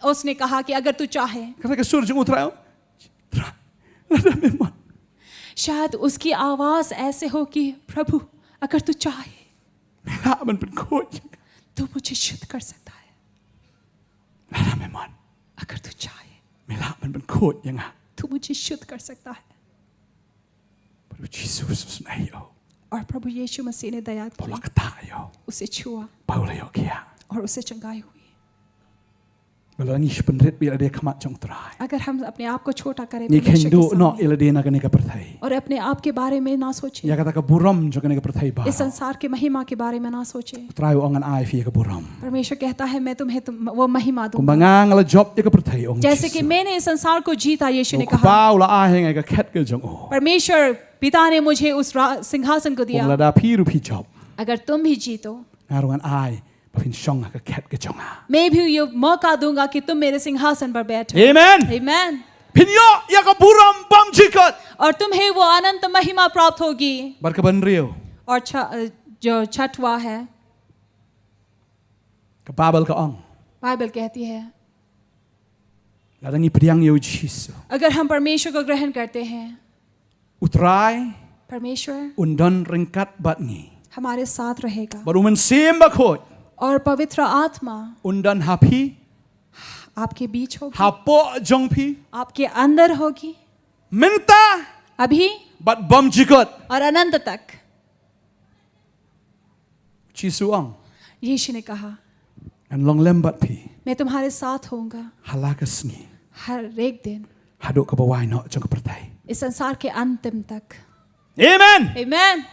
उसने कहा कि अगर तू चाहे। Kata ka sur jong u, Trai. Trai, lada me mon. शायद उसकी आवाज ऐसे हो कि, "प्रभु, अगर तू चाहे, Me lah ban pynkhuid. तू मुझे शुद्ध कर सकता है। Lada me mon. अगर तू चाहे, Me lah ban pynkhuid ïa nga. तू मुझे शुद्ध कर सकता है।" Bad u Jisu u sngewsynei ïa u. और प्रभु यीशु मसीह ने दया Bad u la की, ktah ïa u. उसे छुआ Bad u la ïoh khiah. और उसे चंगाई हुई। Bad lada ngi shu pynrit beit ïa lade ha khmat jong U Trai, अगर हम अपने आप को छोटा करें ngi परमेश्वर के kheiñ duh noh सामने ïa lade na kane ka pyrthei. और अपने आप के बारे में ना सोचें, Ïa kata ka burom jong kane ka pyrthei ba. इस संसार के महिमा के बारे में ना सोचें। U Trai u ong, ngan ai ïa phi ïa ka burom. परमेश्वर कहता है, "मैं तुम्हें तुम, वो महिमा Kumba nga, दूंगा।" nga la jop ïa ka pyrthei, ong जैसे कि Jisu. मैंने इस संसार को जीता, यीशु ने U कहा, Kpa u la ai ha nga ïa ka khet ka jong u. "परमेश्वर पिता ने मुझे उस रा-, सिंहासन को दिया। Kumba lada phi ruh phi jop, अगर तुम भी जीतो, nga ruh ngan ai ba phin shong ha ka khet ka jong nga. मैं भी ये मौका दूंगा कि तुम मेरे सिंहासन पर बैठो।" Amen. Amen। Phin ïoh ïa ka burom bymjukut. और तुम्हें वो अनंत महिमा प्राप्त होगी। Bad kaba hynriew, और छ-, अ, जो छठवां है, ka Baibl ka ong, बाइबल कहती है, lada ngi pdiang ïa u Jisu, अगर हम परमेश्वर को ग्रहण करते हैं, U Trai परमेश्वर un don ryngkat bad ngi. हमारे साथ रहेगा Bad u Mynsiem Bakhuid और पवित्र आत्मा un don ha phi, आपके बीच होगी, hapoh jong phi, आपके अंदर होगी, mynta अभी bad bymjukut. और अनंत तक। Jisu u ong, यीशु ने कहा, ngan long lem bad phi "मैं तुम्हारे साथ होऊंगा ha la ka sngi, हर एक दिन, haduh kaba wai noh jong ka pyrthei." इस संसार के अंतिम तक।" Amen. Amen।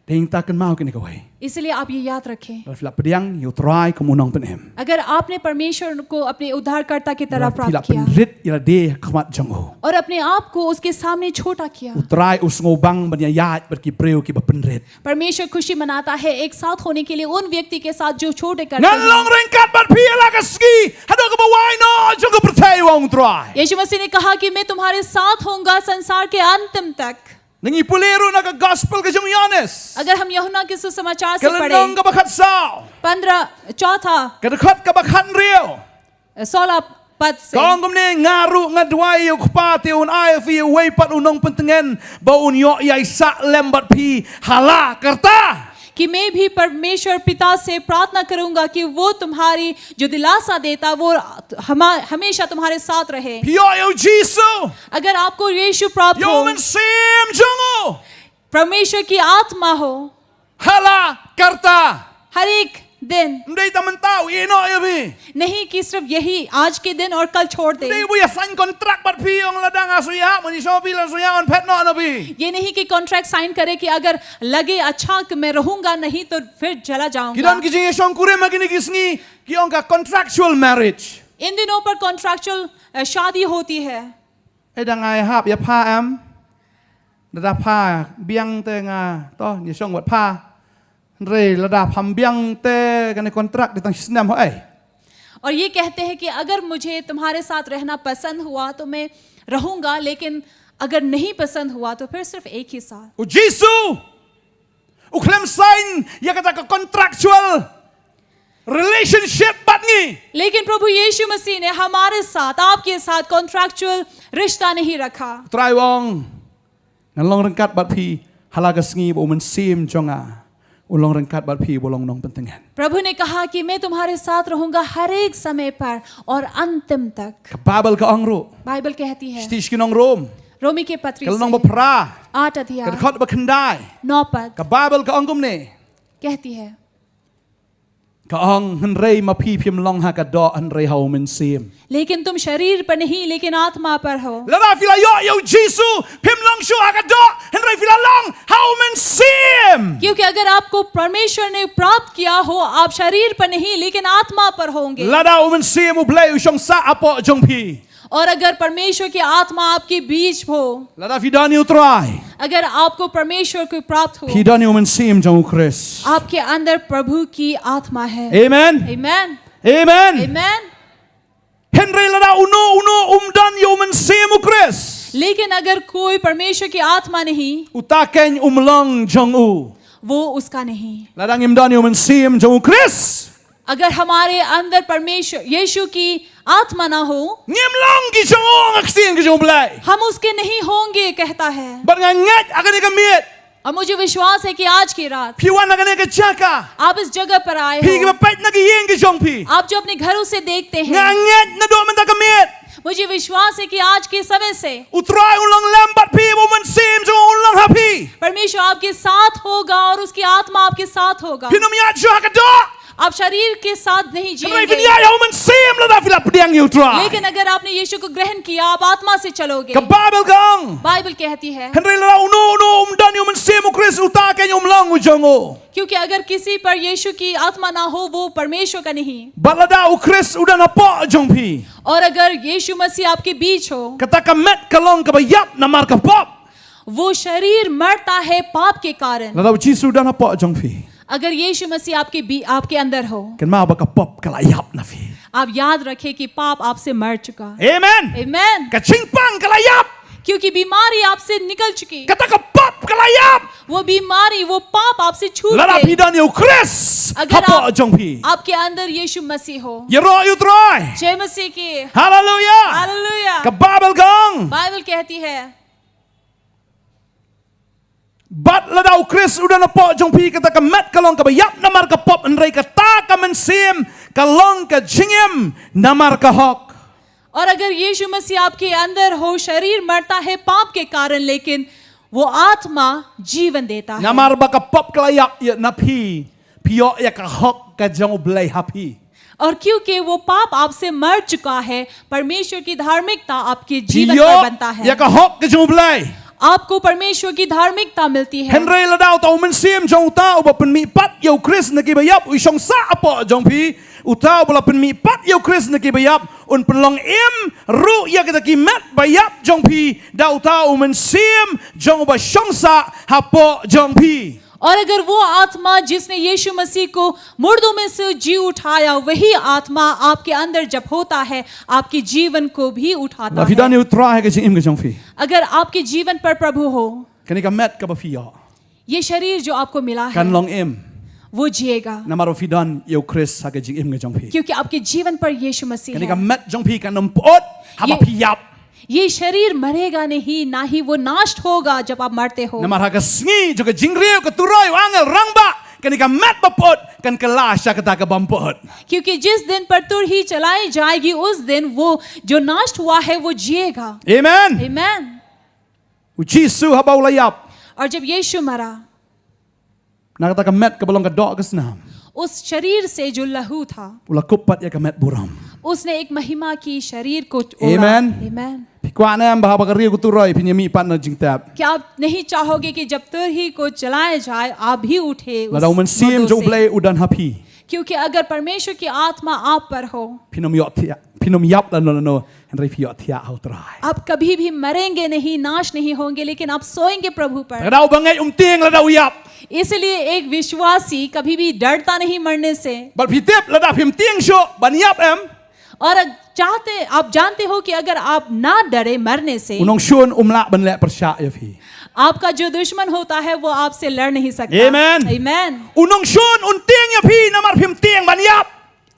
Dei ngi ta kynmaw kane kawei. इसलिए आप ये याद रखें, Lada phi la pdiang ïa U Trai kum u Nongpynim, अगर आपने परमेश्वर को अपने उद्धारकर्ता की तरह lada phi la प्राप्त किया pynrit ïa lade ha khmat jong u, और अपने आप को उसके सामने छोटा किया, U Trai u sngew bang ban ïaid bad ki briew kiba pynrit. परमेश्वर खुशी मनाता है एक साथ होने के लिए उन व्यक्ति के साथ जो छोटे करते Ngan long हैं। ryngkat bad phi ha la ka sngi, haduh kaba wai noh jong ka pyrthei, u ong U Trai. यीशु मसीह ने कहा कि "मैं तुम्हारे साथ होऊंगा संसार के अंतिम तक।" Ngi pule ruh na ka gospel ka jong u Ïoannis, अगर हम यूहन्ना के सुसमाचार से ka lynnong पढ़ें, kaba khatsaw, पन्द्रह, चौथा, ka dkhot kaba khathynriew, सोलह पद से, ka ong kumne, "Nga ruh nga duwai ïa U Kpa, te un ai ïa phi uwei pat u nongpyntngen ba un ïoh ïaisah lem bad phi ha la karta." कि मैं भी परमेश्वर पिता से प्रार्थना करूंगा कि वो तुम्हारी जो दिलासा देता, वो हमा-, हमेशा तुम्हारे साथ रहे। Phi ïoh ïa u Jisu. अगर आपको यीशु प्राप्त ïa u हो, Mynsiem jong u. परमेश्वर की आत्मा हो, ha la karta. हर एक दिन। Ym dei tang mynta u ïehnoh ïa phi. नहीं कि सिर्फ यही आज के दिन और कल छोड़ दे। Ym dei u ïasain kontrak bad phi, ong lada nga shu ïa, mynta shu phi la shu ïa, yn phet noh na phi. ये नहीं कि कॉन्ट्रैक्ट साइन करे कि अगर लगे अच्छा कि मैं रहूंगा, नहीं तो फिर चला जाऊंगा। Ki don ki jingïashongkurim ha kine ki sngi, ki ong ka contractual marriage. इन दिनों पर कॉन्ट्रैक्चुअल शादी होती है। Ïa dang ai hap ïa pha em. Lada pha biang te nga to ïashong bad pha. Hynrei lada pham biang te kane kontrak dei tang snem ho ei. और ये कहते हैं कि अगर मुझे तुम्हारे साथ रहना पसंद हुआ तो मैं रहूंगा, लेकिन अगर नहीं पसंद हुआ तो फिर सिर्फ एक ही साथ। U Jisu u khlem sign ïa kata ka contractual relationship bad ngi. लेकिन प्रभु यीशु मसीह ने हमारे साथ, आपके साथ कॉन्ट्रैक्चुअल रिश्ता नहीं रखा। Trai u ong, ngan long ryngkat bad phi ha la ka sngi ba u Mynsiem jong nga u long ryngkat bad phi ba long nongpyntngen. प्रभु ने कहा कि मैं तुम्हारे साथ रहूंगा हर एक समय पर और अंतिम तक। Ka Baibl ka ong ruh. बाइबल कहती है। Shithi sha ki nong Rom. रोमी के पत्री, ka lynnong ba phra, आठ अध्याय, ka dkhot ba khyndai, नौ पद, ka Baibl ka ong kumne. कहती है। Ka ong, hynrei ma phi phim long ha ka doh hynrei ha u Mynsiem. लेकिन तुम शरीर पर नहीं, लेकिन आत्मा पर हो। Lada phi la ïoh ïa u Jisu, phim long shuh ha ka doh hynrei phi la long ha u Mynsiem. क्योंकि अगर आपको परमेश्वर ने प्राप्त किया हो, आप शरीर पर नहीं, लेकिन आत्मा पर होंगे। Lada u Mynsiem u Blei u shong sah hapoh jong phi. और अगर परमेश्वर की आत्मा आपके बीच हो, lada phi don ïa u Trai, अगर आपको परमेश्वर को प्राप्त हो, phi don ïa u Mynsiem jong u Khrist. आपके अंदर प्रभु की आत्मा है। Amen. Amen. Amen. Amen. Hynrei lada uno uno um don ïa u Mynsiem u Khrist, लेकिन अगर कोई परमेश्वर की आत्मा नहीं, uta keiñ um long jong u. वो उसका नहीं। Lada ngim don ïa u Mynsiem jong u Khrist, अगर हमारे अंदर परमेश्वर यीशु की आत्मा ना हो, ngim long ki jong u, nga ktien ki jong u Blei, हम उसके नहीं होंगे, कहता है। Bad nga ngeit ha kane ka miet, और मुझे विश्वास है कि आज की रात phi wan ha kane ka jaka, आप इस जगह पर आए हो, phi kiba peit na ki ïing ki jong phi, आप जो अपने घरों से देखते हैं, nga ngeit naduh mynta ka miet, मुझे विश्वास है कि आज के समय से u Trai un long lem bad phi, u Mynsiem jong u un long ha phi. परमेश्वर आपके साथ होगा और उसकी आत्मा आपके साथ होगा। Phin ym ïaid shuh ha ka doh, आप शरीर के साथ नहीं जिएंगे। Hynrei phin ïaid ha u Mynsiem lada phi la pdiang ïa u Trai. लेकिन अगर आपने यीशु को ग्रहण किया, आप आत्मा से चलोगे। Ka Baibl ka ong, बाइबल कहती है, hynrei lada uno uno um don ïa u Mynsiem u Khrist, uta keiñ um long u jong u. क्योंकि अगर किसी पर यीशु की आत्मा ना हो, वो परमेश्वर का नहीं। Bad lada u Khrist u don hapoh jong phi, और अगर यीशु मसीह आपके बीच हो, kata ka met ka long kaba ïap namar ka pop. वो शरीर मरता है पाप के कारण। Lada u Jisu u don hapoh jong phi, अगर यीशु मसीह आपके बी-, आपके अंदर हो, kynmaw ba ka pop ka la ïap na phi. आप याद रखें कि पाप आपसे मर चुका। Amen. Amen. Ka jingpang ka la ïap. क्योंकि बीमारी आपसे निकल चुकी। Kata ka pop ka la ïap. वो बीमारी, वो पाप आपसे छूट गई। Lada phi don ïa u Khrist, अगर आप, hapoh jong phi, आपके अंदर यीशु मसीह हो। Ïaroh ïa u Trai. जय मसीह की। Hallelujah. Hallelujah. Ka Baibl ka ong, बाइबल कहती है, bad lada u Khrist u don hapoh jong phi, kata ka met ka long kaba ïap namar ka pop, hynrei kata ka mynsiem ka long ka jingim namar ka hok. और अगर यीशु मसीह आपके अंदर हो, शरीर मरता है पाप के कारण, लेकिन वो आत्मा जीवन देता है। Namar ba ka pop ka la ïap ïa na phi, phi ïoh ïa ka hok ka jong u Blei ha phi. और क्योंकि वो पाप आपसे मर चुका है, परमेश्वर की धार्मिकता आपके जीवन पर बनता है। Phi ïoh ïa ka hok ka jong u Blei. आपको परमेश्वर की धार्मिकता मिलती है। Hynrei lada uta u mynsiem jong uta uba pynmihpat ïa u Khrist na kiba ïap u shong sah hapoh jong phi, uta uba la pynmihpat ïa u Khrist na kiba ïap un pynlong im ruh ïa kita ki met ba ïap jong phi da uta u mynsiem jong uba shong sah hapoh jong phi. और अगर वो आत्मा जिसने यीशु मसीह को मुर्दों में से जी उठाया, वही आत्मा आपके अंदर जब होता है, आपके जीवन को भी उठाता है। Lada phi don ïa u Trai ha ka jingim ka jong phi, अगर आपके जीवन पर प्रभु हो, kane ka met kaba phi ïoh, ये शरीर जो आपको मिला है, kan long im, वो जिएगा, namar ba phi don ïa u Khrist ha ka jingim ka jong phi, क्योंकि आपके जीवन पर यीशु मसीह है। Kane ka met jong phi kan ym pyut haba phi ïap. ये शरीर मरेगा नहीं, ना ही वो नष्ट होगा जब आप मरते हो। Namar ha ka sngi jong ka jingriew ka turoi u angel rangbah kane ka met baput kan kylla sha kata ka bym put. क्योंकि जिस दिन पर तुरही चलाई जाएगी, उस दिन वो जो नष्ट हुआ है, वो जिएगा। Amen. Amen. U Jisu haba u la ïap, और जब यीशु मरा, na kata ka met kaba long ka doh ka snam, उस शरीर से जो लहू था, u la kup pat ïa ka met burom. उसने एक महिमा की शरीर को ओढ़ा। Amen. Amen. Phi kwah ne em ba haba ka riew ka turoi phin ïa mih pat na jingtep? क्या आप नहीं चाहोगे कि जब तुरही को चलाया जाए, आप भी उठे उस मुर्दों से? Lada U Mynsiem jong U Blei u don ha phi, क्योंकि अगर परमेश्वर की आत्मा आप पर हो, phin ym ïohthiah, phin ym ïap lano lano, hynrei phi ïohthiah ha U Trai. आप कभी भी मरेंगे नहीं, नाश नहीं होंगे, लेकिन आप सोएंगे प्रभु पर। Ka daw ba ngeit um tieng lada u ïap. इसलिए एक विश्वासी कभी भी डरता नहीं मरने से। Bad phi tip lada phim tieng shuh ban ïap em, और चाहते, आप जानते हो कि अगर आप ना डरे मरने से, u nongshun um lah ban leh pyrshah ïa phi. आपका जो दुश्मन होता है, वो आपसे लड़ नहीं सकता। Amen. Amen. U nongshun un tieng ïa phi namar phim tieng ban ïap.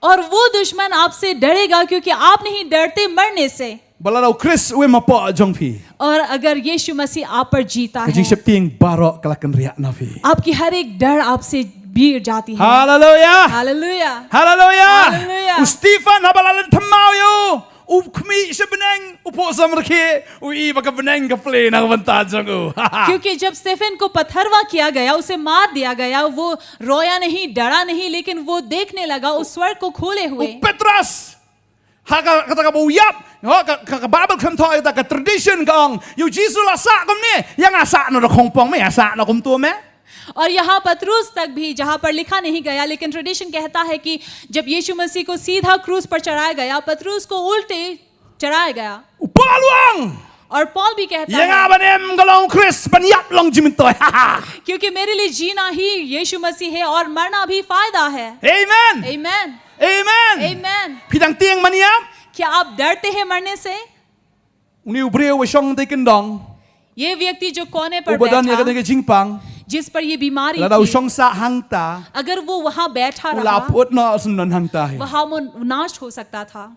और वो दुश्मन आपसे डरेगा, क्योंकि आप नहीं डरते मरने से। Bad lada U Khrist u im hapoh jong phi, और अगर यीशु मसीह आप पर जीता है, ka jingsheptieng baroh ka la kynriah na phi. आपकी हर एक डर आपसे भीग जाती है। Hallelujah. हालेलुया। Hallelujah. हालेलुया। U Stephen haba la lynthem maw ïa u, u khmih sha bneng, u phuh samrkhie, u i ba ka bneng ka plie na ka bynta jong u. क्योंकि जब स्टेफन को पथरवा किया गया, उसे मार दिया गया, वो रोया नहीं, डरा नहीं, लेकिन वो देखने लगा उस स्वर्ग को खोले हुए। U Petros, ha ka, kata kaba u ïap, ha ka, ka, ka Baibl kynthoi kata ka tradition ka ong, ïa U Jisu la sah kumne, ïa nga sah na da khongpong me, ïa sah na kumto me. और यहाँ पतरस तक भी, जहाँ पर लिखा नहीं गया, लेकिन ट्रेडिशन कहता है कि जब यीशु मसीह को सीधा क्रूस पर चढ़ाया गया, पतरस को उल्टे चढ़ाया गया। U Paul u ong, और पौल भी कहता है, ïa nga ban im ka long Khrist, ban ïap long jingmyntoi. क्योंकि मेरे लिए जीना ही यीशु मसीह है और मरना भी फायदा है। Amen. Amen. Amen. Amen. Phi dang tieng ban ïap? क्या आप डरते हैं मरने से? Une u briew uba shong tei kyndong, ये व्यक्ति जो कोने पर बैठा, uba don ïa kane ka jingpang, जिस पर ये बीमारी थी, lada u shong sah hangta, अगर वो वहाँ बैठा रहा, u la pyut noh, u sngewdon hangta hi, वहाँ वो नाश हो सकता था।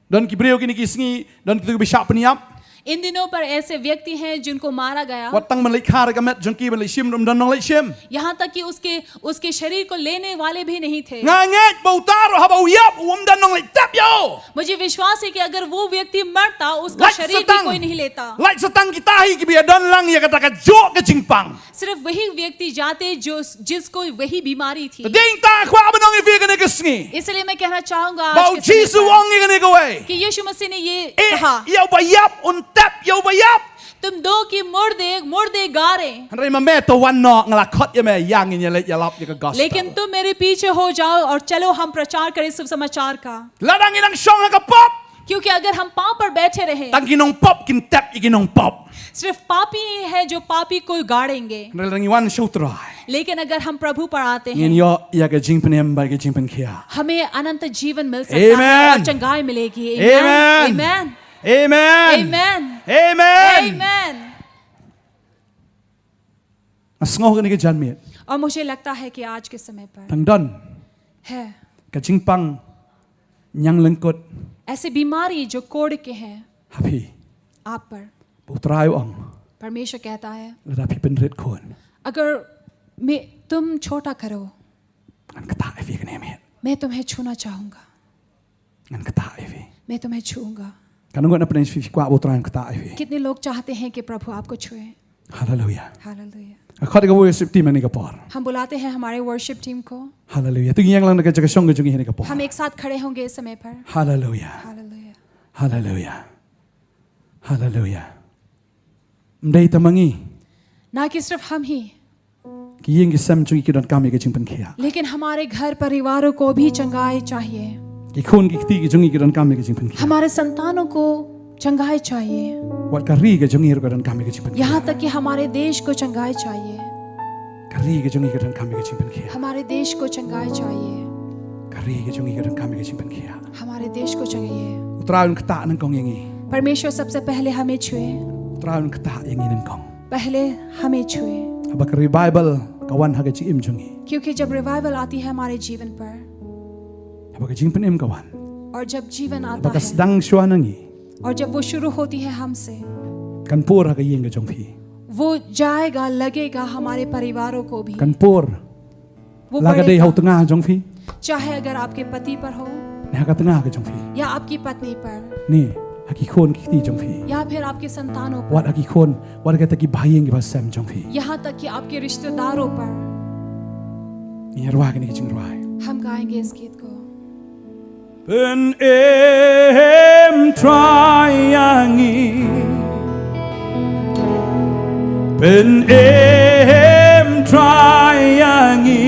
Don ki briew kine ki sngi, don kito kiba shah pynïap. इन दिनों पर ऐसे व्यक्ति हैं जिनको मारा गया। Wat tang ban leit kha ïa ka met jong ki, ban leit shim ruh ym don nongleit shim. यहाँ तक कि उसके, उसके शरीर को लेने वाले भी नहीं थे। Nga ngeit ba uta ruh haba u ïap, um don nongleit tep ïa u. मुझे विश्वास है कि अगर वो व्यक्ति मरता, उसका शरीर भी कोई नहीं लेता। Lait sa tang, lait sa tang kita hi kiba ïadon lang ïa kata kajuh ka jingpang. सिर्फ वही व्यक्ति जाते जो, जिसको वही बीमारी थी। Te dei tang kwah ban ong ïa phi kane ka sngi, इसलिए मैं कहना चाहूंगा आज के समय पर, ba U Jisu u ong ïa kane kawei, कि यीशु मसीह ने ये कहा, ïa uba ïap un tep ïa uba ïap. तुम दो की मुर्दे, मुर्दे गाड़ें। Hynrei ma me to wan noh, nga la khot ïa me, ïa ngin ïaleit ïalap ïa ka gospel. लेकिन तुम मेरे पीछे हो जाओ और चलो हम प्रचार करें शुभ समाचार का। Lada ngi dang shong ha ka pop, क्योंकि अगर हम पाप पर बैठे रहें, tang ki nongpop kin tep ïa ki nongpop. सिर्फ पापी ही है जो पापी को गाड़ेंगे। Hynrei lada ngi wan sha U Trai, लेकिन अगर हम प्रभु पर आते हैं, ngin ïoh ïa ka jingpynim bad ka jingpynkhiah. हमें अनंत जीवन मिल सकता है और चंगाई मिलेगी। Amen. Amen. Amen. Amen. Amen. Nga sngew kane ka janmiet, और मुझे लगता है कि आज के समय पर tang don, है, ka jingpang ñianglyngkut, ऐसी बीमारी जो कोढ़ के हैं, ha phi, आप पर, ba U Trai u ong, परमेश्वर कहता है, lada phi pynrit khun, अगर मैं, तुम छोटा करो, ngan ktah ïa phi kane miet, मैं तुम्हें छूना चाहूंगा, ngan ktah ïa phi, मैं तुम्हें छूऊंगा। Katno ngut na pdeng phi kwah ba U Trai un ktah ïa phi? कितने लोग चाहते हैं कि प्रभु आपको छुए? Hallelujah. Hallelujah. Nga khot ïa ka worship team ha kane ka por. हम बुलाते हैं हमारे वर्शिप टीम को। Hallelujah. To ngin ïeng lang na ka jaka shong ka jong ngi ha kane ka por. हम एक साथ खड़े होंगे इस समय पर। Hallelujah. Hallelujah. Hallelujah. Hallelujah. Ym dei tang ma ngi, ना कि सिर्फ हम ही, ki ïing ki sem jong ngi ki donkam ïa ka jingpynkhiah, लेकिन हमारे घर परिवारों को भी चंगाई चाहिए। Ki khun ki kti ki jong ngi ki donkam ïa ka jingpynkhiah, हमारे संतानों को चंगाई चाहिए। Wat ka ri ka jong ngi ruh ka donkam ïa ka jingpynkhiah, यहाँ तक कि हमारे देश को चंगाई चाहिए। Ka ri ka jong ngi ka donkam ïa ka jingpynkhiah, हमारे देश को चंगाई चाहिए। Ka ri ka jong ngi ka donkam ïa ka jingpynkhiah, हमारे देश को चाहिए। U Trai un ktah nyngkong ïa ngi, परमेश्वर सबसे पहले हमें छुए। U Trai un ktah ïa ngi nyngkong, पहले हमें छुए। Haba ka revival ka wan ha ka jingim jong ngi, क्योंकि जब रिवाइवल आती है हमारे जीवन पर, haba ka jingpynim ka wan, और जब जीवन आता है, haba ka sdang shuwa na ngi, और जब वो शुरू होती है हमसे, kan pur ha ka ïing ka jong phi, वो जाएगा, लगेगा हमारे परिवारों को भी, kan pur वो la ka dei ha u tnga jong phi, चाहे अगर आपके पति पर हो, ne ha ka tnga ka jong phi, या आपकी पत्नी पर, ne ha ki khun ki kti jong phi, या फिर आपके संतानों पर, wat ha ki khun, wat ha kita ki bahaïing ki basem jong phi, यहाँ तक कि आपके रिश्तेदारों पर। Ngin rwai kane ka jingrwai. हम गाएंगे इस गीत को। Pynim Trai ïa ngi. Pynim Trai ïa ngi.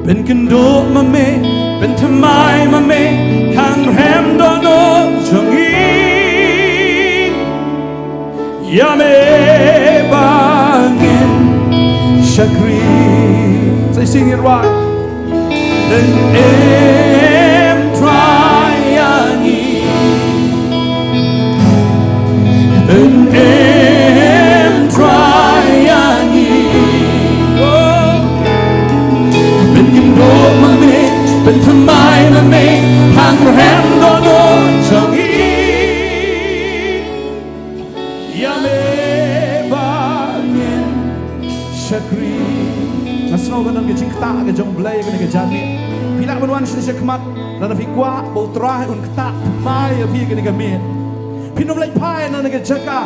Pynkynduh ma me, pynthymmai ma me, khang rhem dohnud jong ngi. Ïa me ba ngin shakri. Sa sing it right. Pynim Trai ïa ngi. Pynim Trai ïa ngi. Oh. Pynkynduh ma me, pynthymmai ma me, khang rhem dohnud jong ngi. Ïa me ba ngin shakri. Nga sngew ba don ka jingktah ka jong U Blei ha kane ka janmiet. Phi lah ban wan sha, shakhmat, lada phi kwah ba U Trai un ktah thymmai ïa phi ha kane ka miet. Phin ym leit phai na kane ka jaka.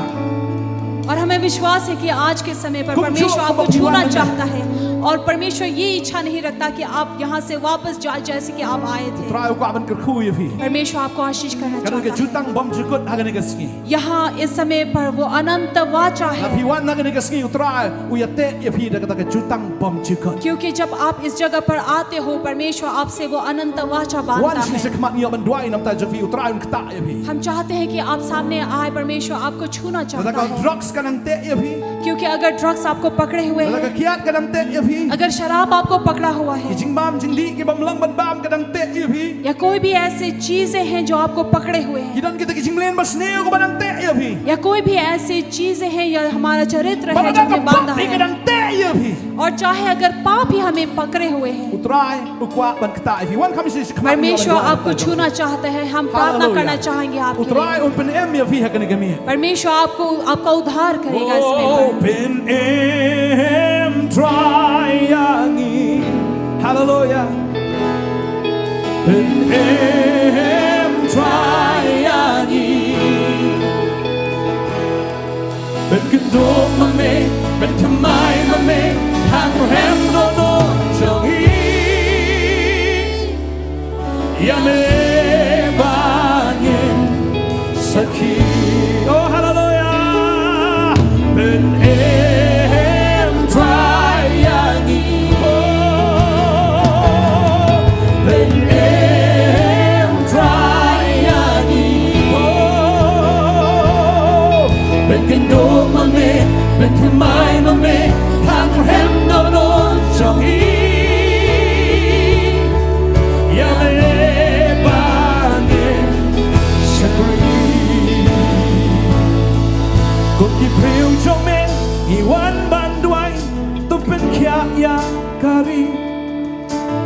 और हमें विश्वास है कि आज के समय पर परमेश्वर आपको छूना चाहता है और परमेश्वर ये इच्छा नहीं रखता कि आप यहाँ से वापस जाए जैसे कि आप आए थे। U Trai u kwah ban kyrkhu ïa phi. परमेश्वर आपको आशीष करना चाहता है। Kane ka jutang bymjukut ha kane ka sngi. यहाँ इस समय पर वो अनंत वाचा है। Lada phi wan ha kane ka sngi, U Trai u ïateh ïa phi da kata ka jutang bymjukut. क्योंकि जब आप इस जगह पर आते हो, परमेश्वर आपसे वो अनंत वाचा बांधता है। Wan sha, shakhmat, ngi ïoh ban duwai na ka bynta jong phi, U Trai un ktah ïa phi. हम चाहते हैं कि आप सामने आए, परमेश्वर आपको छूना चाहता है। Lada ka drugs ka nang teh ïa phi. क्योंकि अगर ड्रग्स आपको पकड़े हुए हैं, lada ka kiad ka nang teh ïa phi, अगर शराब आपको पकड़ा हुआ है, ki jingbam jingdih, ki bym long ban bam ka nang teh ïa phi, या कोई भी ऐसी चीजें हैं जो आपको पकड़े हुए हैं, ki don kita ki jingmlien basniew kiba nang teh ïa phi, या कोई भी ऐसी चीजें हैं या हमारा चरित्र है जो हमें बांधा है, bad ka nang teh ïa phi, और चाहे अगर पाप ही हमें पकड़े हुए हैं, U Trai u kwah ban ktah ïa phi. Wan kham sha, shakhmat, ngi ïoh ban duwai na ka bynta jong phi. परमेश्वर आपको छूना चाहता है, हम प्रार्थना करना चाहेंगे आपके लिए। Hallelujah. U Trai un pynim ïa phi ha kane ka miet. परमेश्वर आपको, आपका उद्धार करेगा इस समय पर। Oh, pynim Trai ïa ngi. Hallelujah. Pynim Trai ïa ngi. Pynkynduh ma me, pynthymmai ma me, khang rhem dohnud jong ngi. Ïa me ba ngin sakhi. Oh, hallelujah. Pynim Trai ïa ngi. Oh, pynim Trai ïa ngi. Oh, pynkynduh ma me, pynthymmai ma me, khang rhem dohnud jong ngi. Ïa me ba ngin shakri. Kum ki briew jong me ngi wan ban duwai, to pynkhiah ïa ka ri.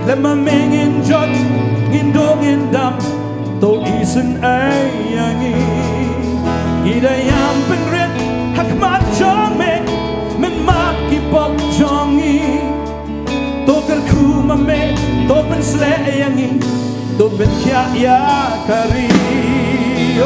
Khlem ma me ngin jot, ngin duh ngin dam, to isynei ïa ngi. Ngi da ïam pynrit ha khmat jong me, mynmat ki pop jong ngi. To kyrkhu ma me, to pynshlur ïa ngi, to pynkhiah ïa ka ri. Oh,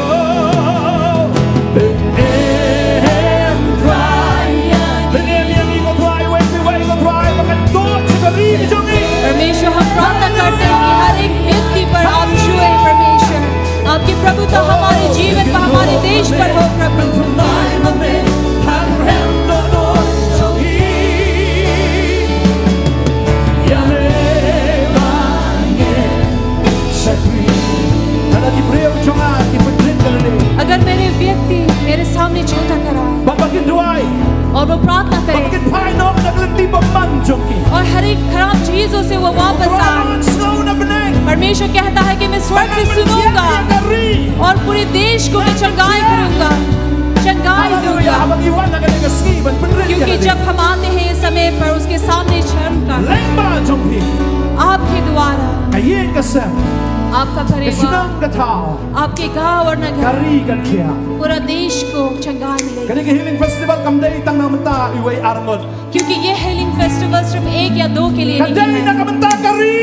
pynim Trai ïa ngi. Pynim ïa ngi ko Trai, wei, wei, wei ko Trai, ba kan duh sha ka ri jong ngi. परमेश्वर, हम प्रार्थना करते हैं कि हर एक व्यक्ति पर आप छुए, परमेश्वर। आपकी प्रभुता हमारे जीवन पर, हमारे देश पर हो, प्रभु। अगर मेरे व्यक्ति मेरे सामने छोटा खड़ा है, bad ba kin duwai, और वो प्रार्थना करे, bad ba kin phai noh na ka lynti bymman jong ki, और हर एक खराब चीजों से वो वापस आए। Trai, sngew na bneng. परमेश्वर कहता है कि मैं स्वर्ग से सुनूंगा और पूरे देश को मैं चंगाई करूंगा, चंगाई दूंगा। Hallelujah. Haba ngi wan ha kane ka sngi ban pynrit ïa lade, क्योंकि जब हम आते हैं इस समय पर उसके सामने झुककर, lyngba jong phi, आपके द्वारा, ka ïing ka sem, आपका परिवार, ka shnong ka thaw, आपके गांव और नगर, ka ri kan khiah, पूरा देश को चंगाई मिलेगी। Kane ka healing festival kam dei tang na ka bynta iwei arngut, क्योंकि ये हीलिंग फेस्टिवल सिर्फ एक या दो के लिए नहीं है। Ka dei na ka bynta ka ri.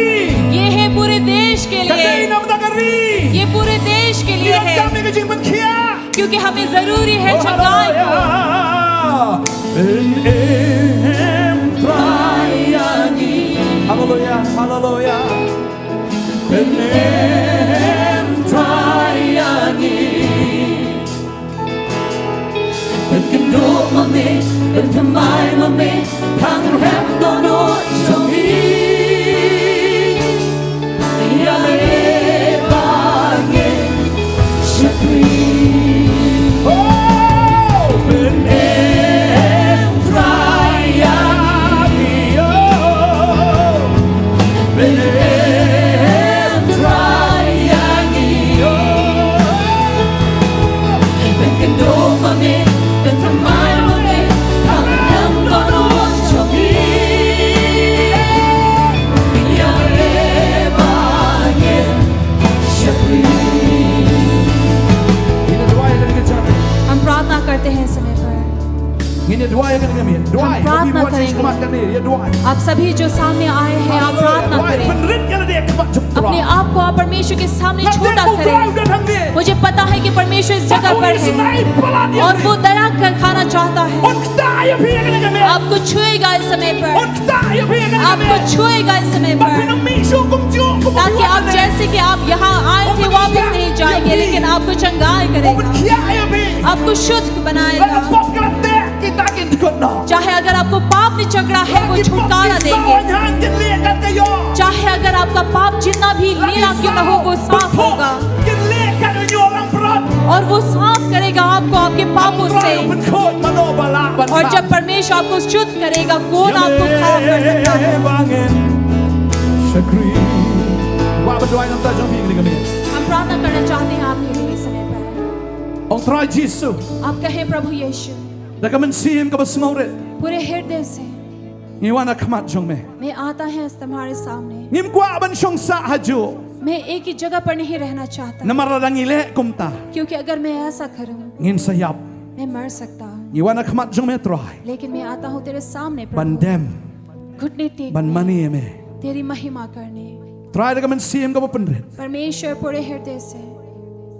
ये है पूरे देश के लिए। Ka dei na ka bynta ka ri. ये पूरे देश के लिए है। Ngi donkam ïa ka jingpynkhiah. क्योंकि हमें जरूरी है चंगाई को। Oh, hallelujah. Pynrem Trai ïa ngi. Hallelujah, hallelujah. Pynrem Trai ïa ngi. Pynkynduh ma me, pynthymmai ma me, pynrem dohnud jong ngi. Ïa me ba ngin shakri. Oh, pynrem Trai ïa ngi, oh. Pynrem Trai ïa ngi, oh. Pynkynduh ma me, pynthymmai ma me, pynrem dohnud jong ngi. Ïa me ba ngin shakri. Ngin ïa duwai ïa kane ka jaka. हम प्रार्थना करते हैं इस समय पर। Ngin ïa duwai ïa kane ka miet. Duwai. हम प्रार्थना करेंगे। Ïa duwai. आप सभी जो सामने आए हैं, आप प्रार्थना करें। Hallelujah. Duwai. Pynrit ïa lade ha khmat jong u Trai. अपने आप को आप परमेश्वर के सामने छोटा करें। Nga tip ba u Trai u don hangne. मुझे पता है कि परमेश्वर इस जगह पर है। Bad un ïa sngew palat ïa phi. और वो दया कर खाना चाहता है। Un ktah ïa phi ha kane ka miet. आपको छुएगा इस समय पर। Un ktah ïa phi ha kane ka miet. आपको छुएगा इस समय पर। Ba phin ym mih shuh kumjuh kum u wan hangne. ताकि आप, जैसे कि आप यहाँ आए थे, वापस नहीं जाएंगे, लेकिन आपको चंगाई करेगा। Un pynkhiah ïa phi. आपको शुद्ध बनाएगा। Lada pop ka la teh, kita kin dkut noh. चाहे अगर आपको पाप ने जकड़ा है, वो छुटकारा देंगे। Lada ki pop ki saw hain kin lieh kat ka ïoh. चाहे अगर आपका पाप जितना भी नीला क्यों ना हो, वो साफ होगा। Lada ki pop kin lieh kat ka ïoh langbrot. और वो साफ करेगा आपको आपके पापों से। Trai u pynkhuid mano ba lah ban khang. और जब परमेश्वर आपको शुद्ध करेगा, कौन आपको खराब कर सकता है? Ïa me ba ngin shakri. Kwah ban duwai na ka bynta jong phi kane ka miet. हम प्रार्थना करना चाहते हैं आपके लिए इस समय पर। Ong Trai Jisu. आप कहें, प्रभु यीशु। Da ka mynsiem kaba sngewrit. पूरे हृदय से। Ngi wan ha khmat jong me. मैं आता है तुम्हारे सामने। Ngim kwah ban shong sah hajuh. मैं एक ही जगह पर नहीं रहना चाहता। Namar lada ngi leh kumta. क्योंकि अगर मैं ऐसा करूं, Ngin sa ïap. मैं मर सकता हूं। Ngi wan ha khmat jong me Trai. लेकिन मैं आता हूं तेरे सामने, प्रभु। Ban dem. घुटने टेकने। Ban mane ïa me. तेरी महिमा करने। Trai da ka mynsiem kaba pynrit. परमेश्वर पूरे हृदय से।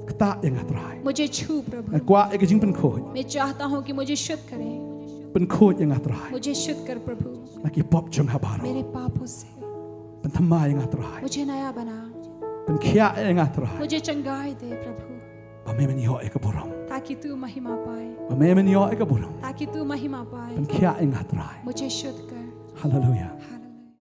Ktah ïa nga Trai. मुझे छू, प्रभु। Nga kwah ïa ka jingpynkhuid. मैं चाहता हूं कि मुझे शुद्ध करें। Pynkhuid ïa nga Trai. मुझे शुद्ध कर, प्रभु। Na ki pop jong nga baroh. मेरे पापों से। Pynthymmai ïa nga Trai. मुझे नया बना। Pynkhiah ïa nga Trai. मुझे चंगाई दे, प्रभु। Ba me men ïoh ïa ka burom. ताकि तू महिमा पाए। Ba me men ïoh ïa ka burom. ताकि तू महिमा पाए। Pynkhiah ïa nga Trai. मुझे शुद्ध कर। Haleluia.